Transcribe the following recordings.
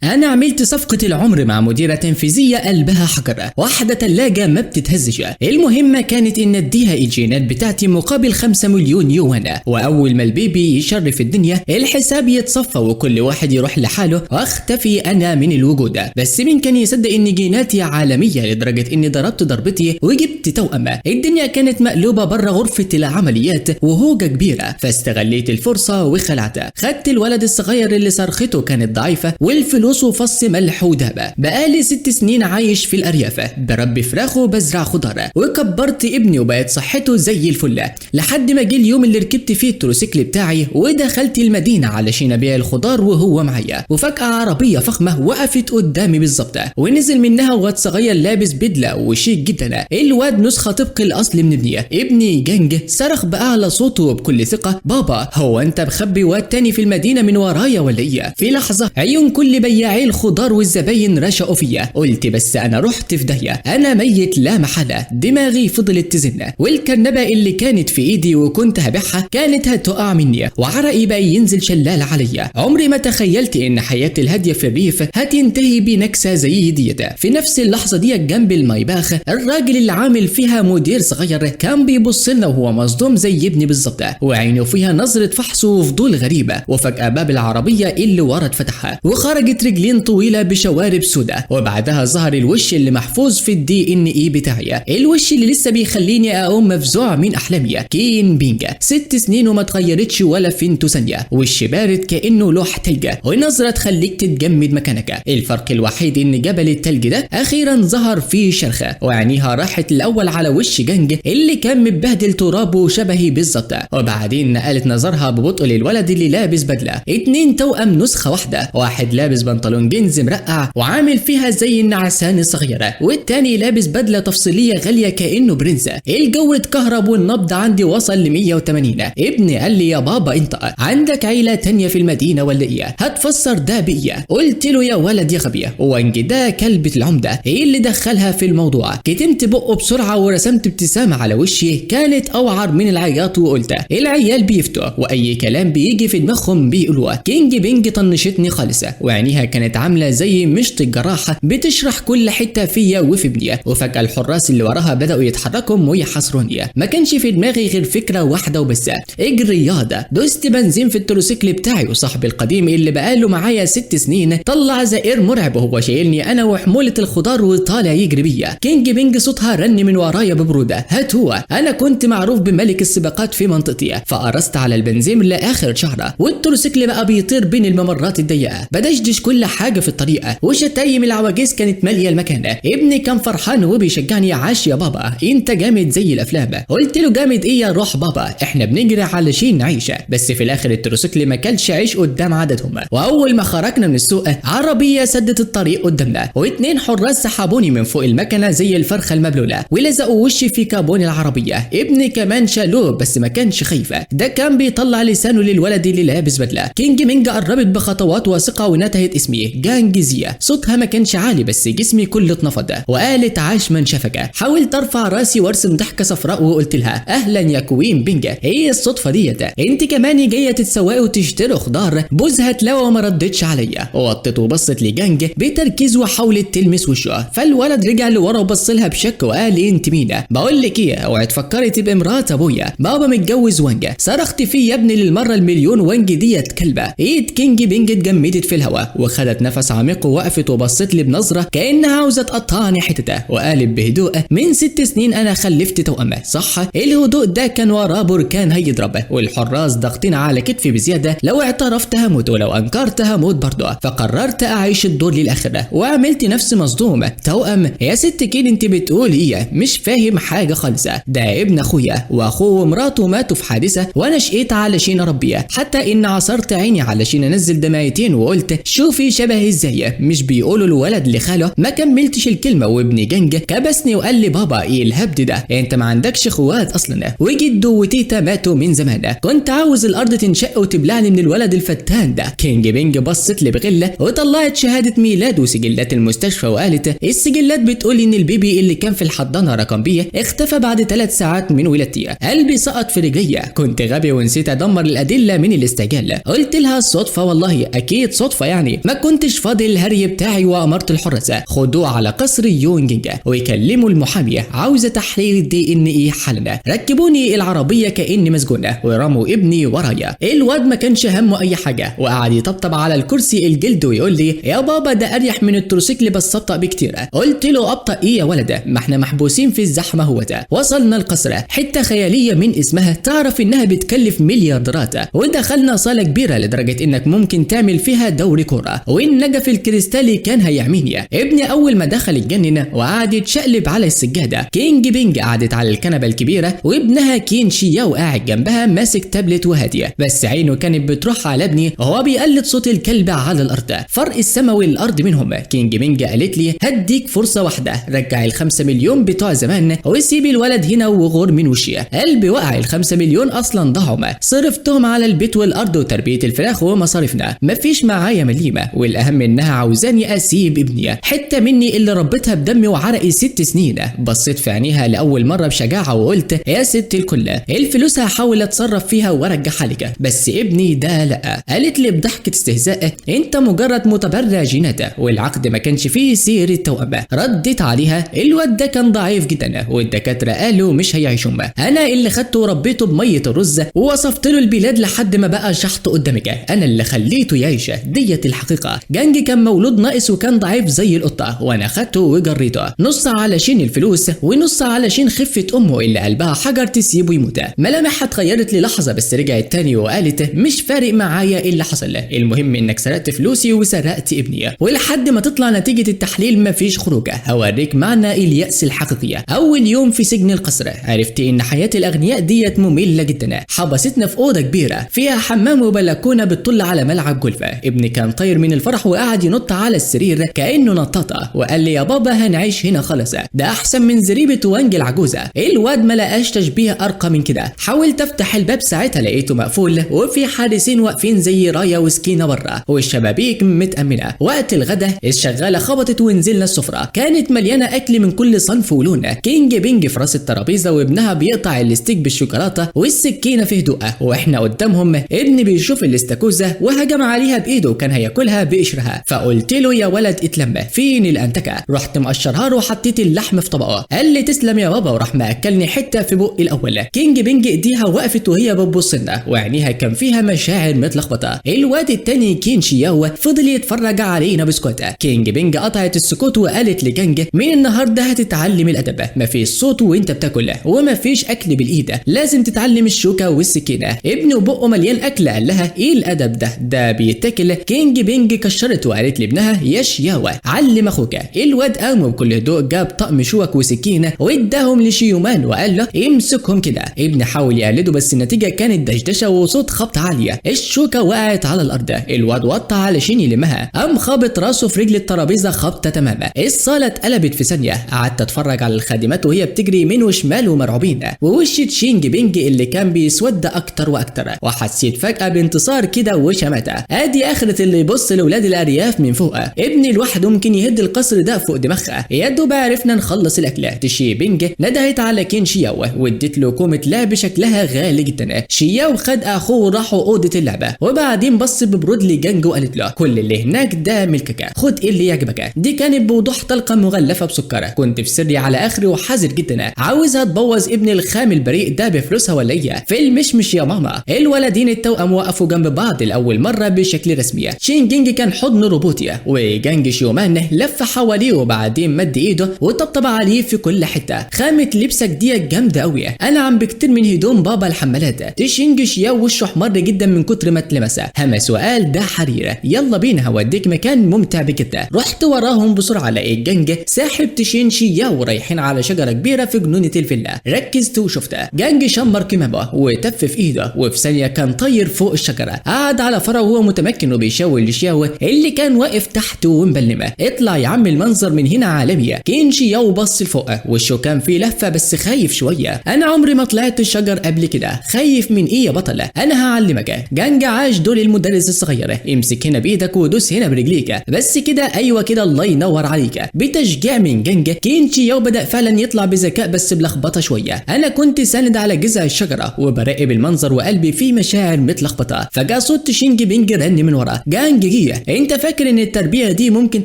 انا عملت صفقة العمر مع مديرة تنفيذية قلبها حجر، واحدة تلاجة ما بتتهزش. المهمة كانت ان اديها الجينات بتاعتي مقابل 5 مليون يوان، واول ما البيبي يشرف الدنيا الحساب يتصفى وكل واحد يروح لحاله واختفي انا من الوجود. بس مين كان يصدق ان جيناتي عالمية لدرجة اني ضربت ضربتي وجبت توأم. الدنيا كانت مقلوبة بره غرفة العمليات وهوجة كبيرة، فاستغليت الفرصة وخلعت. خدت الولد الصغير اللي صرخته كانت ضعيفة والفلوس وفص ملح ودهب. بقالي 6 سنين عايش في الارياف، بربي فراخ وبزرع خضار، وكبرت ابني وبقت صحته زي الفل، لحد ما جه اليوم اللي ركبت فيه التروسيكل بتاعي ودخلت المدينة علشان ابيع الخضار وهو معايا. وفجاة عربية فخمة وقفت قدامي بالظبط، ونزل منها واد صغير لابس بدله وشيك جدا. الواد نسخه طبق الاصل من ابني. ابني جانج صرخ باعلى صوته وبكل ثقة: بابا، هو انت مخبي واد تاني في المدينة من ورايا ولا ايه؟ في لحظة عيون كل بياعي الخضار والزباين رشقوا فيا. قلت بس انا رحت في داهية، انا ميت لا محالة. دماغي فضلت تزن، والكرنبه اللي كانت في ايدي وكنت هبيعها كانت هتقع مني، وعرقي بقى ينزل شلال عليا. عمري ما تخيلت ان حياتي الهادية في الريف هتنتهي بنكسه زي ديت. في نفس اللحظة دي جنب الميباخ الراجل اللي عامل فيها مدير صغير كان بيبص لنا وهو مصدوم زي ابني بالظبط، وعينه فيها نظره فحص وفضول غريبة. وفجاة باب العربية اللي ورا اتفتح وخرجت رجلين طويلة بشوارب سوداء، وبعدها ظهر الوش اللي محفوظ في ال DNA بتاعي، الوش اللي لسه بيخليني اقوم مفزوع من احلامي. كين بينجا 6 سنين وما اتغيرتش ولا فينتو ثانية، وش بارد كانه لوح تلج، ونظره تخليك تتجمد مكانك. الفرق الوحيد ان جبل التلج ده اخيرا ظهر فيه شرخه، وعينيها راحت الاول على وش جانج اللي كان متبهدل ترابه شبهي بالظبط، وبعدين نقلت نظرها ببطء للولد اللي لابس بدله. 2 توأم نسخه واحدة، واحد لابس بنطلون جينز مرقع وعامل فيها زي النعسان الصغيرة، والتاني لابس بدله تفصيلية غالية كانه برنس. الجو اتكهرب والنبض عندي وصل ل 180. ابني قال لي: يا بابا انت عندك عيله تانية في المدينة ولا ايه؟ هتفسر ده بايه؟ قلت له: يا ولد يا غبي، وانج ده كلبة العمدة، ايه اللي دخلها في الموضوع؟ كتمت بقه بسرعة ورسمت ابتسامة على وشي كانت اوعر من العياط، وقلت: العيال بيفتوا واي كلام بيجي في دماغهم بيقولوه. كينج بينج طنشتني خالص، وعينيها كانت عامله زي مشط الجراحة بتشرح كل حتة فيا وفي ابني. وفجاة الحراس اللي وراها بداوا يتحركوا ويحاصروني. ما كانش في دماغي غير فكرة واحدة وبس: اجري ياض. دوست بنزين في التروسيكل بتاعي، وصاحبي القديم اللي بقاله معايا 6 سنين طلع زئير مرعب وهو شايلني انا وحموله الخضار وطالع يجري بيا. كينج بينج صوتها رن من ورايا ببروده: هات هو. انا كنت معروف بملك السباقات في منطقتي، فقرصت على البنزين لاخر شعره، والتروسيكل بقى بيطير بين الممرات الضيقه، بدشدش كل حاجة في الطريقة، وشتايم العواجيز كانت ماليه المكان. ابني كان فرحان وبيشجعني: عاش يا بابا، انت جامد زي الافلام. قلت له: جامد ايه يا روح بابا، احنا بنجري علشان نعيش. بس في الاخر التروسيكل ما كلش عيش قدام عددهم. واول ما خرجنا من السوق عربية سدت الطريق قدامنا، و2 حراس سحبوني من فوق المكنه زي الفرخه المبلوله ولزقوا وشي في كابون العربية. ابني كمان شالوه بس ما كانش خايفة، ده كان بيطلع لسانه للولد اللي لابس بدله. كينج مينج قربت بخطوات واثقة ونتهت اسمي جانج زيا. صوتها ما كانش عالي بس جسمي كله اتنفض، وقالت: عاش من شافك. حاولت ارفع راسي وارسم ضحكه صفراء وقلت لها: اهلا يا queen بينج، ايه الصدفة ديت؟ انت كمان جاية تتسوقي وتشتري خضار؟ بوزها اتلوى وما ردتش عليا. وطت وبصت لجانج بتركيز وحاولت تلمس وشه، فالولد رجع لورا وبص لها بشك وقال: انت مين؟ بقول لك ايه، اوعي تفكري تبقي مرات ابويا، بابا متجوز وانج. صرخت فيه: يا ابني للمرة المليون، وانج ديت كلبه. ايد كينج بينج اتجمدت في الهواء وخدت نفس عميق ووقفت وبصت لي بنظره كانها عاوزه تقطعني حتته، وقالت بهدوء: من 6 سنين انا خلفت توأمه، صح؟ الهدوء ده كان وراه بركان هيضرب، والحراس ضاغطين على كتفي بزيادة، لو اعترفت هموت ولو انكرت هموت برضه. فقررت اعيش الدور للاخر وعملت نفسي مصدوم. توأم يا ست كين، انت بتقول ايه؟ مش فاهم حاجة خالص، ده ابن اخويا واخوه ومراته ماتوا في حادثه وانا شقيت علشان اربيه، حتى ان عصرت عيني علشان انزل دمعتين وقلت شوفي شبه ازاي، مش بيقولوا الولد لخاله. ما كملتش الكلمة وابن جانج كبسني وقال لي: بابا ايه الهبد ده؟ انت ما عندكش اخوات اصلا، وجده وتيتا ماتوا من زمان، كنت عاوز الارض تنشق وتبلعني من الولد الفتان ده. كينج بينج بصت لي بغلة وطلعت شهادة ميلاد وسجلات المستشفى وقالت: السجلات بتقول ان البيبي اللي كان في الحضانة رقم B اختفى بعد 3 ساعات من ولادتي. قلبي سقط في رجليا، كنت غبي ونسيت ادمر الادلة من الاستعجال. قلت لها: صدفة والله، اكيد صدفة يعني. ما ما كنتش فاضي الهري بتاعي وامرت الحراس خدوه على قصر يونجينج ويكلموا المحاميه، عاوزه تحليل الدي ان ايه حالا. ركبوني العربية كاني مسجونه ورموا ابني ورايا. الواد ما كانش همه اي حاجة وقعد يطبطب على الكرسي الجلد ويقول لي يا بابا ده اريح من التروسيكل بس ابطا بكتير. قلت له ابطا ايه يا ولد، ما احنا محبوسين في الزحمة. هو ده. وصلنا القصر، حتة خيالية من اسمها تعرف انها بتكلف مليارديرات. ودخلنا صاله كبيرة لدرجة انك ممكن تعمل فيها دوري كورة، والنجف الكريستالي كان هيعميني. ابني اول ما دخل اتجنن وقعد يتشقلب على السجادة. كينج بينج قعدت على الكنبة الكبيرة وابنها كين شياو قاعد جنبها ماسك تابلت وهاديه، بس عينه كانت بتروح على ابني وهو بيقلد صوت الكلب على الارض. فرق السما والارض منهم. كينج بينج قالت لي هديك فرصة واحدة، رجع ال5 مليون بتوع زمان وسيب الولد هنا وغور من وشي. قلبي وقع، ال5 مليون اصلا ضاعوا، صرفتهم على البيت والارض وتربيه الفراخ ومصاريفنا، مفيش معايا مليمه. والاهم انها عاوزاني اسيب ابني، حتة مني اللي ربيتها بدمي وعرقي 6 سنين. بصيت في عينيها لاول مرة بشجاعة وقلت يا ست الكل، الفلوس هحاول اتصرف فيها وارجعها لك، بس ابني ده لا. قالت لي بضحكه استهزاء انت مجرد متبرع جينات والعقد ما كانش فيه سير التوأم. رديت عليها الواد ده كان ضعيف جدا والدكاتره قالوا مش هيعيشهم، انا اللي خدته وربيته بميه الرز ووصفت له البلاد لحد ما بقى شحط قدامك، انا اللي خليته يعيش، ديت الحقيقة. جانج كان مولود ناقص وكان ضعيف زي القطة وانا خدته وجريته، نص علشان الفلوس ونص علشان خفه امه اللي قلبها حجر تسيبه يموت. ملامحها اتغيرت للحظة بس رجعت تاني وقالت مش فارق معايا اللي حصل، المهم انك سرقت فلوسي وسرقت ابني، ولحد ما تطلع نتيجة التحليل مفيش خروجه، هوريك معنى اليأس الحقيقية. اول يوم في سجن القصر عرفت ان حياة الاغنياء ديت مملة جدا. حبستنا في اوضة كبيرة فيها حمام وبلكونه بتطل على ملعب جولف. ابني كان طاير من الفرح وقعد ينط على السرير كانه نطاطه وقال لي يا بابا هنعيش هنا خلاص، ده احسن من زريبه وانج العجوزة. الواد ما لقاش تشبيه ارقى من كده. حاولت افتح الباب ساعتها لقيته مقفول وفي حارسين واقفين زي رايه وسكينة بره والشبابيك متامنه. وقت الغدا الشغاله خبطت ونزلنا السفرة، كانت مليانة اكل من كل صنف ولون. كينج بينج في راس الترابيزة وابنها بيقطع الستيك بالشوكولاته والسكينة في هدوءه واحنا قدامهم. ابني بيشوف الاستاكوزا وهجم عليها بايده وكان هياكلها بقشرها، فقلت له يا ولد اتلم فين الانتكه. رحت مقشرها له وحطيت اللحم في طبقه، قال لي تسلم يا بابا وراح ماكلني حتة في بقي الاول. كينج بينج ايديها وقفت وهي بتبص لنا وعينيها كان فيها مشاعر متلخبطه. الواد التاني كين شياو فضل يتفرج علينا بسكوت. كينج بينج قطعت السكوت وقالت لجانج من النهارده هتتعلم الادب، مفيش صوت وانت بتاكل ومفيش اكل بالايد، لازم تتعلم الشوكة والسكينة. ابنه بقه مليان اكل قال لها ايه الادب ده، ده بيتاكل. كينج بينج كشرت وقالت لابنها يا شياو علم اخوك. الواد قام وبكل هدوء جاب طقم شوك وسكينة واداهم لشيومان وقال له امسكهم كده. ابن حاول يقلده بس النتيجة كانت دشدشه وصوت خبط عالية، الشوكة وقعت على الارض. الواد وطى علشان يلمها قام خابط راسه في رجل الترابيزة خبطه تماما. الصاله اتقلبت في ثانية. قعدت اتفرج على الخادمات وهي بتجري يمين وشمال ومرعوبين، ووش تشينج بينج اللي كان بيسود اكتر واكتر، وحسيت فجاة بانتصار كده وشماته. ادي اخره اللي يبص لاولاد الارياف من فوق، ابني لوحده ممكن يهد القصر ده فوق دماغها. يا دوب عرفنا نخلص الاكلة. تشي بينج ندهت على كين شياو واديت له كومة لعب شكلها غالي جدا. شياو خد اخوه وراحوا اوضة اللعبة، وبعدين بص ببرود لجانج وقالت له كل اللي هناك ده ملكك، خد اللي يعجبك. دي كانت بوضوح طلقه مغلفه بسكر. كنت في سري على اخري وحذر جدا، عاوزها تبوظ ابن الخام البريء ده بفلوسها ولا ايه؟ في المشمش يا ماما. الولدين التوأم وقفوا جنب بعض لاول مرة بشكل رسمي. شينجينج كان حضن روبوتي وجانج شيومان لف حواليه وبعدين مد ايده وطبطب عليه في كل حتة. خامة لبسك دي جامدة قوي، انا عم بكتير من هدوم بابا الحمالات. تشينج شياو وشه احمر جدا من كتر ما اتلمس، همس وقال ده حرير، يلا بينا هوديك مكان ممتع بكده. رحت وراهم بسرعة لقيت جانج ساحب تشين شياو رايحين على شجرة كبيرة في جنونة الفيلا. ركزت وشفته جانج شمر كمامه وتف في ايده وفي ثانية كان طاير فوق الشجرة. قعد على فرعه وهو متمكن وبيشاور لشياو اللي كان واقف تحته ومبلمه، اطلع يا عم المنظر من هنا عالمية. كين شياو بص لفوق وشه كان فيه لهفة بس خايف شوية. انا عمري ما طلعت الشجر قبل كده، خايف من ايه يا بطل؟ انا هعلمك. جانج عاش دور المدرس الصغير، امسك هنا بايدك ودوس هنا برجليك بس كده، ايوه كده الله ينور عليك. بتشجيع من جانج كين شياو بدا فعلا يطلع بذكاء بس بلخبطه شوية. انا كنت ساند على جذع الشجرة وبراقب المنظر وقلبي فيه مشاعر متلخبطه. فجاة صوت شينج بينج رن من ورا، جانج جيت. جيه، انت فاكر ان التربية دي ممكن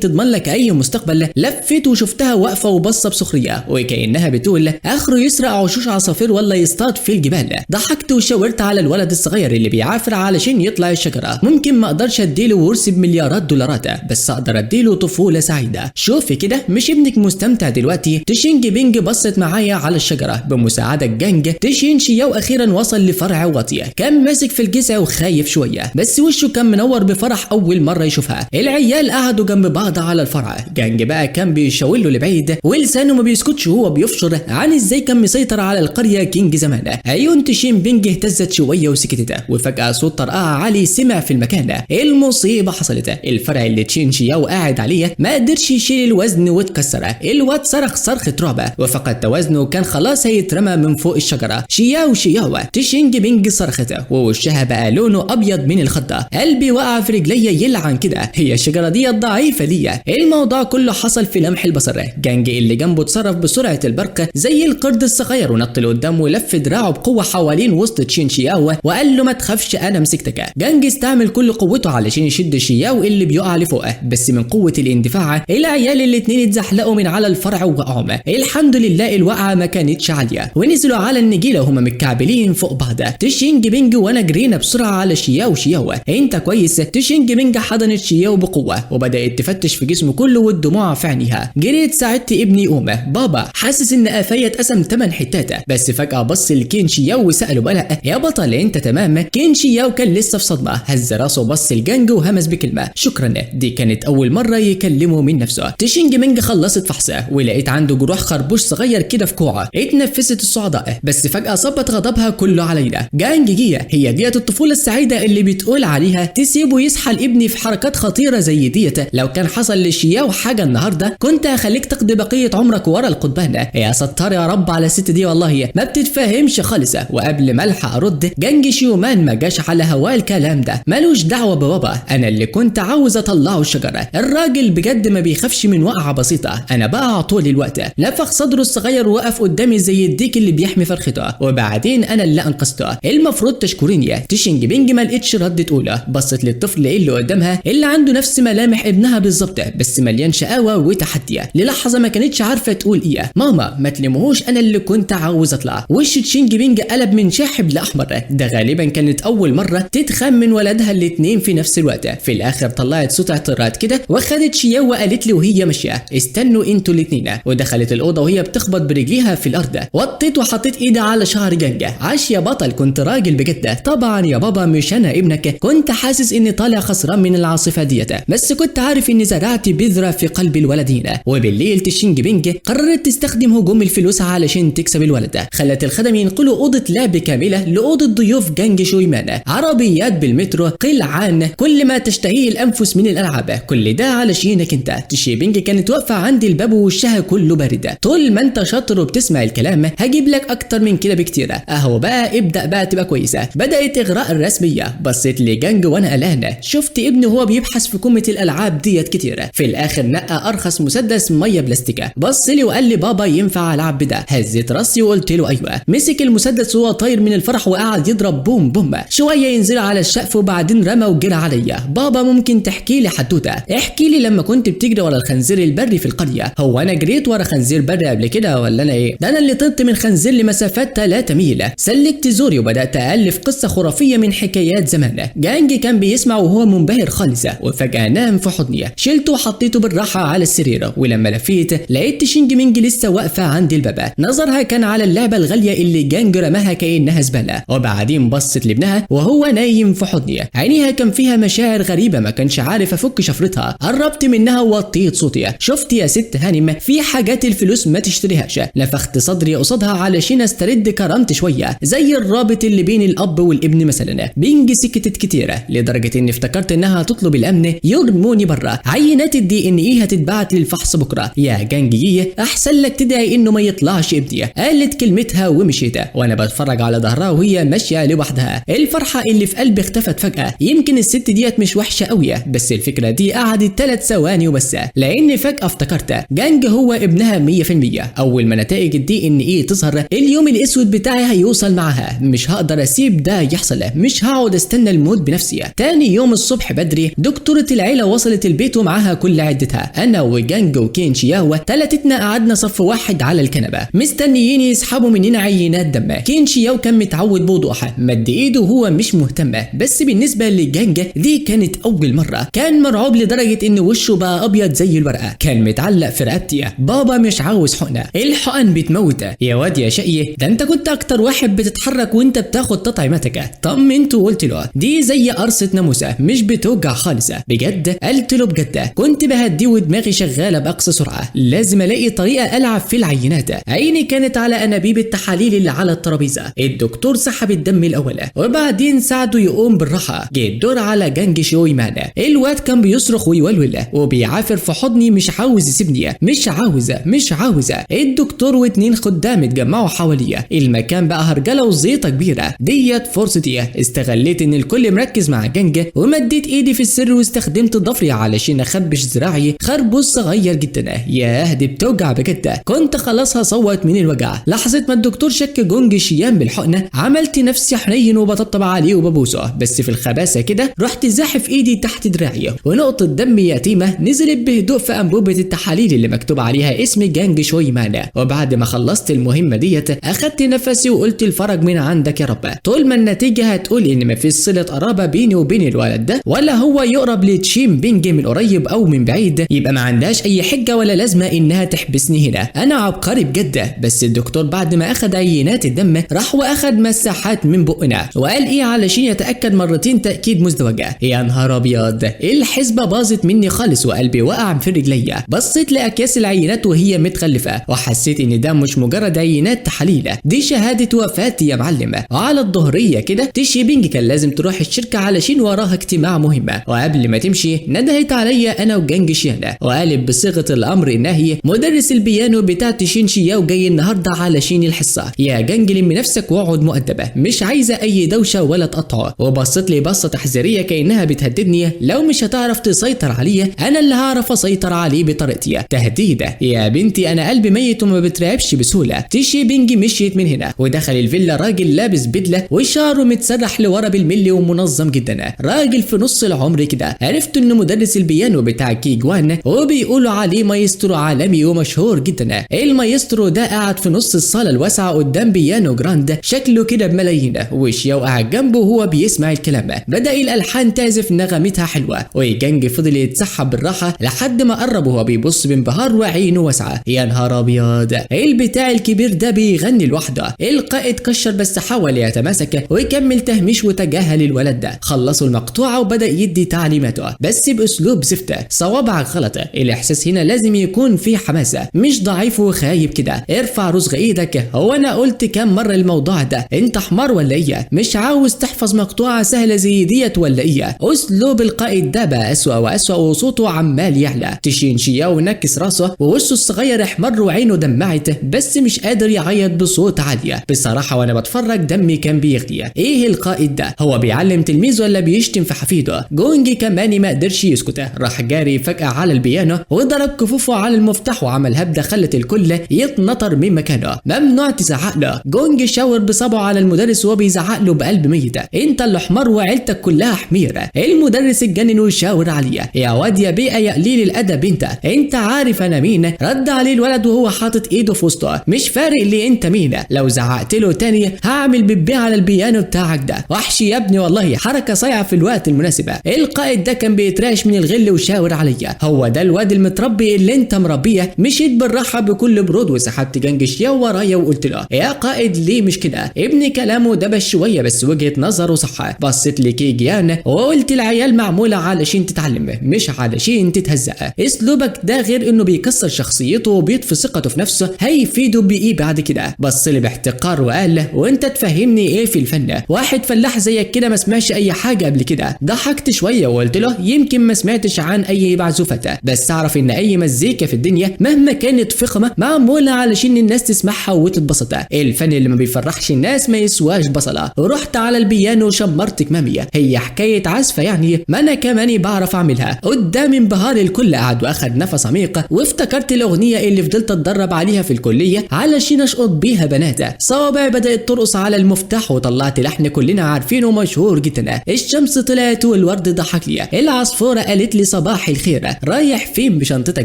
تضمن لك اي مستقبل؟ لفيت وشفتها واقفة وبصه بسخريه وكانها بتقول اخره يسرق عشوش عصافير ولا يصطاد في الجبال. ضحكت وشاورت على الولد الصغير اللي بيعافر علشان يطلع الشجرة. ممكن ما اقدرش اديله ورث بمليارات دولارات، بس اقدر اديله طفولة سعيدة. شوفي كده، مش ابنك مستمتع دلوقتي؟ تشينج بينج بصت معايا على الشجرة بمساعدة جانج. تشين شياو اخيرا وصل لفرع واطية، كان ماسك في الجذع وخايف شوية، بس وشه كان منور بفرح اول مرة يشوفها. العيال قعدوا جنب بعض على الفرع. جانج بقى كان بيشاور له لبعيد ولسانه ما بيسكتش وهو بيفشر عن ازاي كان مسيطر على القرية كينج زمان. عيون تشين بينج اهتزت شوية وسكتت، وفجاة صوت طرقعه عالي سمع في المكان. المصيبة حصلت، الفرع اللي تشين شياو قاعد عليه ما قدرش يشيل الوزن واتكسر. الواد صرخ صرخة رعب وفقد توازنه وكان خلاص هيترمى من فوق الشجرة. شياو شياو، تشينج بينج صرخت ووشها بقى لونه ابيض من الخضه. قلبي وقع في رجليا، يلعن كده، هي الشجرة دي ضعيفة ليا. الموضوع كله حصل في لمح البصر. جانج اللي جنبه اتصرف بسرعة البرق زي القرد الصغير ونط لقدام ولف دراعه بقوة حوالين وسط تشين شياو وقال له ما تخافش انا مسكتك. جانج استعمل كل قوته علشان يشد شياو اللي بيقع لفوقه، بس من قوة الاندفاع العيال الاتنين اتزحلقوا من على الفرع ووقعوا. الحمد لله الوقعة ما كانتش عالية ونزلوا على النجيله وهما متكعبلين فوق بعض. تشينج بينج وانا جرينا بسرعة على شياو. شياو انت كويس؟ تشينج بينج حضنت شياو بقوة وبدات تفتش في جسمه كله والدموع في عينيها. جريت ساعدت ابني يقوم. بابا حاسس ان قفايا اتقسم 8 حتات. بس فجاة بص لكين شياو وساله بقلق يا بطل انت تمام؟ كين شياو كان لسه في صدمة، هز راسه وبص لجانج وهمس بكلمه شكرا. دي كانت اول مرة يكلمه من نفسه. تشينج مينج خلصت فحصه ولقيت عنده جروح خربوش صغير كده في كوعه. اتنفست الصعداء، بس فجاة صبت غضبها كله علينا. جانج جيه، هي ديت الطفولة السعيدة اللي بتقول عليها؟ تسيبه يسحل ابني في حركات خطيرة زي ديت؟ لو كان حصل لشياو حاجة النهارده كنت هخليك تقضي بقية عمرك ورا القضبان. يا ستار يا رب على الست دي، والله ما بتتفهمش خالص. وقبل ما الحق ارد جانج شيومان ما جاش على هواه الكلام ده، مالوش دعوه ببابا، انا اللي كنت عاوز اطلعه الشجرة. الراجل بجد ما بيخافش من وقعه بسيطة، انا بقع طول الوقت. نفخ صدره الصغير ووقف قدامي زي الديك اللي بيحمي فرخته، وبعدين انا اللي انقذته، المفروض تشكريني. تشينج بينج ما لقيتش رد تقوله، بصت للطفل اللي قدامها اللي عنده نفس ملامح ابنها بالظبط بس مليان شقاوة وتحدي. للحظة ما كانتش عارفه تقول ايه. ماما ما تلمهوش، انا اللي كنت عاوز اطلع. وش تشينج بينج قلب من شاحب لاحمر، ده غالبا كانت اول مرة تتخمن ولدها الاتنين في نفس الوقت. في الاخر طلعت صوت اعتراض كده وخدت شياو وقالت لي وهي ماشية استنوا انتوا الاتنين، ودخلت الاوضة وهي بتخبط برجليها في الارض. وطيت وحطيت ايدي على شعر جانج. عاش يا بطل، كنت راجل بجد. طبعا يا بابا مش انا ابنك، كنت حاسس اني طالع خسران من العاصفة ديت، بس كنت عارف اني زرعت بذرة في قلب الولدين. وبالليل تشينج بينج قررت تستخدم هجوم الفلوس علشان تكسب الولد. خلت الخدم ينقلوا اوضة لعب كاملة لاوضه ضيوف جانج شويمان، عربيات بالمترو، قلعان، كل ما تشتهيه الانفس من الالعاب، كل ده علشانك انت. تشي بينج كانت واقفة عند الباب ووشها كله بارد. طول ما انت شاطر وبتسمع الكلام هجيب لك اكتر من كده بكتير، اهو بقى ابدا بقى تبقى كويسة. بدات اغراء الرسمية. بصيت لجانج وانا قلقانة، شفت ابني وهو بيبحث في كومة الالعاب ديت كتير. في الاخر نقى ارخص مسدس مية بلاستيكه. بص لي وقال لي بابا ينفع العب بده؟ هزيت راسي وقلت له ايوه. مسك المسدس وهو طاير من الفرح وقعد يضرب بوم بوم شوية، ينزل على الشقف وبعدين رمى وجرى عليا. بابا ممكن تحكي لي حدوتة؟ احكي لي لما كنت بتجري ورا الخنزير البري في القرية. هو انا جريت ورا خنزير بري قبل كده ولا انا ايه؟ ده انا اللي طلت من خنزير لمسافات 3 ميل. سلكت زوري وبدات الف قصة خرافية من حكايات زمان. جانج كان بيسمع وهو منبهر خالص، وفجاة نام في حضني. شلته وحطيته بالراحة على السرير، ولما لفيت لقيت تشينج مينج لسه واقفة عند الباب. نظرها كان على اللعبة الغالية اللي جانج رماها كانها زبالة، وبعدين بصت لابنها وهو نايم في حضني. عينيها كان فيها مشاعر غريبة ما كانش عارف افك شفرتها. قربت منها ووطيت صوتي. شفت يا ست هانم، في حاجات الفلوس ما تشتريهاش. نفخت صدري قصادها علشان استرد كرامتي شوية، زي الرابط اللي بين الاب والابن مثلا. بينج سكتت كتير لدرجة اني افتكرت انها تطلب الامن يرموني بره. عينات ال DNA هتتبعت للفحص بكره. يا جانجي احسن لك تدعي انه ما يطلعش ابني. قالت كلمتها ومشيت وانا بتفرج على ظهرها وهي ماشية لوحدها. الفرحة اللي في قلبي اختفت فجاة. يمكن الست ديت مش وحشة قوي، بس الفكرة دي قعدت 3 ثواني وبس، لان فجاة افتكرت جانج هو ابنها 100%. اول ما نتائج ال DNA تظهر اليوم الاسود بتاعي هيوصل معاها. مش هقدر اسيب ده يحصل، مش هقعد استنى الموت بنفسي. تاني يوم الصبح بدري بدري دكتورة العيلة وصلت البيت ومعاها كل عدتها. انا وجانج وكين شياو تلاتتنا قعدنا صف واحد على الكنبة مستنيين يسحبوا مننا عينات دم. كين شياو كان متعود بوضوح، مد ايده وهو مش مهتم، بس بالنسبة لجانج دي كانت اول مرة. كان مرعوب لدرجة ان وشه بقى ابيض زي الورقة، كان متعلق في رقبتي. بابا مش عاوز حقنه، الحقن بتموت يا واد يا شقي، ده انت كنت اكتر واحد بتتحرك وانت بتاخد تطعيماتك. طمنته وقلت له دي زي قرصة ناموسه مش بتوجع خالص. بجد؟ قلت له بجد. كنت بهديه ودماغي شغالة باقصى سرعة، لازم الاقي طريقه العب في العينات. عيني كانت على انابيب التحاليل اللي على الترابيزة. الدكتور سحب الدم الاول وبعدين ساعده يقوم بالراحة. جه الدور على جانج شويمان. الواد كان بيصرخ ويولول وبيعافر في حضني، مش عاوز يسيبني، مش عاوز مش عاوز. الدكتور واتنين خدام اتجمعوا حواليا، المكان بقى هرجله وزيطه كبيرة. ديت فرصتي، استغليت ان الكل مركز مع جانج ومديت ايدي في السر واستخدمت ضفري علشان اخبش ذراعي خربوش صغير جدا. ياه دي بتوجع بجد، كنت خلاص هصوت من الوجع. لحظة ما الدكتور شك جونج شيان بالحقنه عملت نفسي حنين وبطبطب عليه وببوسه، بس في الخباثه كده رحت زاحف ايدي تحت دراعي ونقطة دم يتيمة نزلت بهدوء في انبوبة التحاليل اللي مكتوب عليها اسم جانج شويمان. وبعد ما خلصت المهمة ديت اخدت نفسي وقلت الفرج من عندك يا رب. طول ما النتيجة هتقول ان مفيش صله قرابة بيني وبين الولد ده ولا هو يقرب لتشين بينج من قريب او من بعيد، يبقى ما عندهاش اي حجه ولا لازمه انها تحبسني هنا. انا عبقري بجد. بس الدكتور بعد ما اخد عينات الدم راح واخد مساحات من بقنا وقال ايه علشان يتاكد مرتين تاكيد مزدوجة. يا نهار ابيض، الحسبة باظت مني خالص وقلبي وقع في رجليا. بصيت لاكياس العينات وهي متغلفه وحسيت ان ده مش مجرد عينات تحاليل، دي شهادة وفاه يا معلم. على الظهريه كده تشي بينج كان لازم تروح الشركة علشان وراها اجتماع مهم، وقبل ما تمشي ندهت عليا انا وجانج شيانا وقالت بصيغة الامر النهي مدرس البيانو بتاع تشين شياو جاي النهارده علشان الحصة. يا جانج لم نفسك واقعد مؤدبة، مش عايزه اي دوشه ولا تقطعه. وبصت لي بصة تحذيريه كانها بتهددني، لو مش هتعرف تسيطر عليه انا اللي هعرف اسيطر عليه بطريقتي. تهديده يا بنتي، انا قلبي ميت وما بترعبش بسهولة. تشي بينج مشيت من هنا ودخل الفيلا راجل لابس بدله وشعره متسرح لورا بالملي ومنظم جدا، راجل في نص العمر كده. عرفت انه مدرس البيانو بتاع كيجوان وبيقولوا عليه مايسترو عالمي ومشهور جدا. المايسترو ده قاعد في نص الصاله الواسعة قدام بيانو جراند شكله كده بملايين، وشياو قاعد جنبه وهو بيسمع الكلام. بدا الالحان تعزف نغمتها حلوة وجانج فضل يتسحب بالراحة لحد ما قرب وهو بيبص بانبهار وعينه واسعة. يا نهار ابيض، البتاع الكبير ده بيغني لوحده. القائد كشر بس حاول يتماسك ويكمل تهميش وتجاهل الولد ده. خلصوا المقطوعة وبدا يدي تعليماته بس باسلوب زفته، صوابعك غلط، الاحساس هنا لازم يكون فيه حماسه، مش ضعيف وخايب كده، ارفع رزغ ايدك. هو انا قلت كام مرة الموضوع ده؟ انت حمار ولا ايه؟ مش عاوز تحفظ مقطوعة سهلة زي ديت ولا ايه؟ اسلوب القائد ده بقى اسوأ واسوأ وصوته عمال يعلى. تشين شياو نكس راسه ووشه الصغير احمر وعينه دمعت بس مش قادر يعيط بصوت عالية. بصراحة وانا بتفرج دمي كان بيغلي. ايه القائد ده؟ هو بيعلم تلميذ ولا بيشتم في حفيده؟ جونجي كمان ما قدرش يسكت، راح جاري فجأة على البيانو وضرب كفوفه على المفتاح وعمل هبده خلت الكل يتنطر من مكانه. ممنوع تزعق له. جونج شاور بصبعه على المدرس وهو بيزعق له بقلب ميت، انت اللي حمار وعيلتك كلها حمير. المدرس اتجنن وشاور عليه، يا واد يا بيئة يا قليل الادب، انت عارف انا مين؟ رد عليه الولد وهو حاطط ايده في وسطه، مش فارق لي انت مين، لو زعقت له تاني هعمل بيبي على البيانو بتاعك ده. وحش يا ابني والله، حركة صايعه في الوقت المناسب. القائد ده كان بيترعش من الغل وشاور عليا، هو ده الواد المتربي اللي انت مربيه؟ مشيت بالراحة بكل برود وسحبت جانج شياو ورايا وقلت له يا قائد ليه مش كده؟ ابني كلامه دبش شوية بس وجهه نظره صح. بصيت لكيجيان وقلت العيال معمولة علشان تتعلم مش علشان تتهزق. اسلوبك ده غير انه بيكسر شخصيته وبيطفي ثقته في نفسه، هيفيده بايه بعد كده؟ بص لي باحتقار وقال وانت تفهمني ايه في الفن؟ واحد فلاح زيك كده ما سمعش اي حاجة قبل كده. ضحكت شوية وقلت له يمكن ما سمعتش عن اي معزوفات، بس اعرف ان اي مزيكا في الدنيا مهما كانت فخمة معمولة علشان الناس تسمعها وتتبسط. الفن اللي ما بيفرحش الناس ما يسواش بصله. رحت على البيانو وشمرت كماميه، هي حكاية عزفه يعني، ما انا كمان بعرف اعملها. قدام انبهار الكل قعد واخد نفس عميق، وافتكرت الاغنية اللي فضلت اتدرب عليها في الكلية علشان اشقط بيها بنات. صوابعي بدات ترقص على المفتاح وطلعت لحن كلنا عارفينه مشهور جدا، الشمس طلعت والورد والورد ضحك لي. العصفوره قالت لي صباح الخير، رايح فين بشنطتك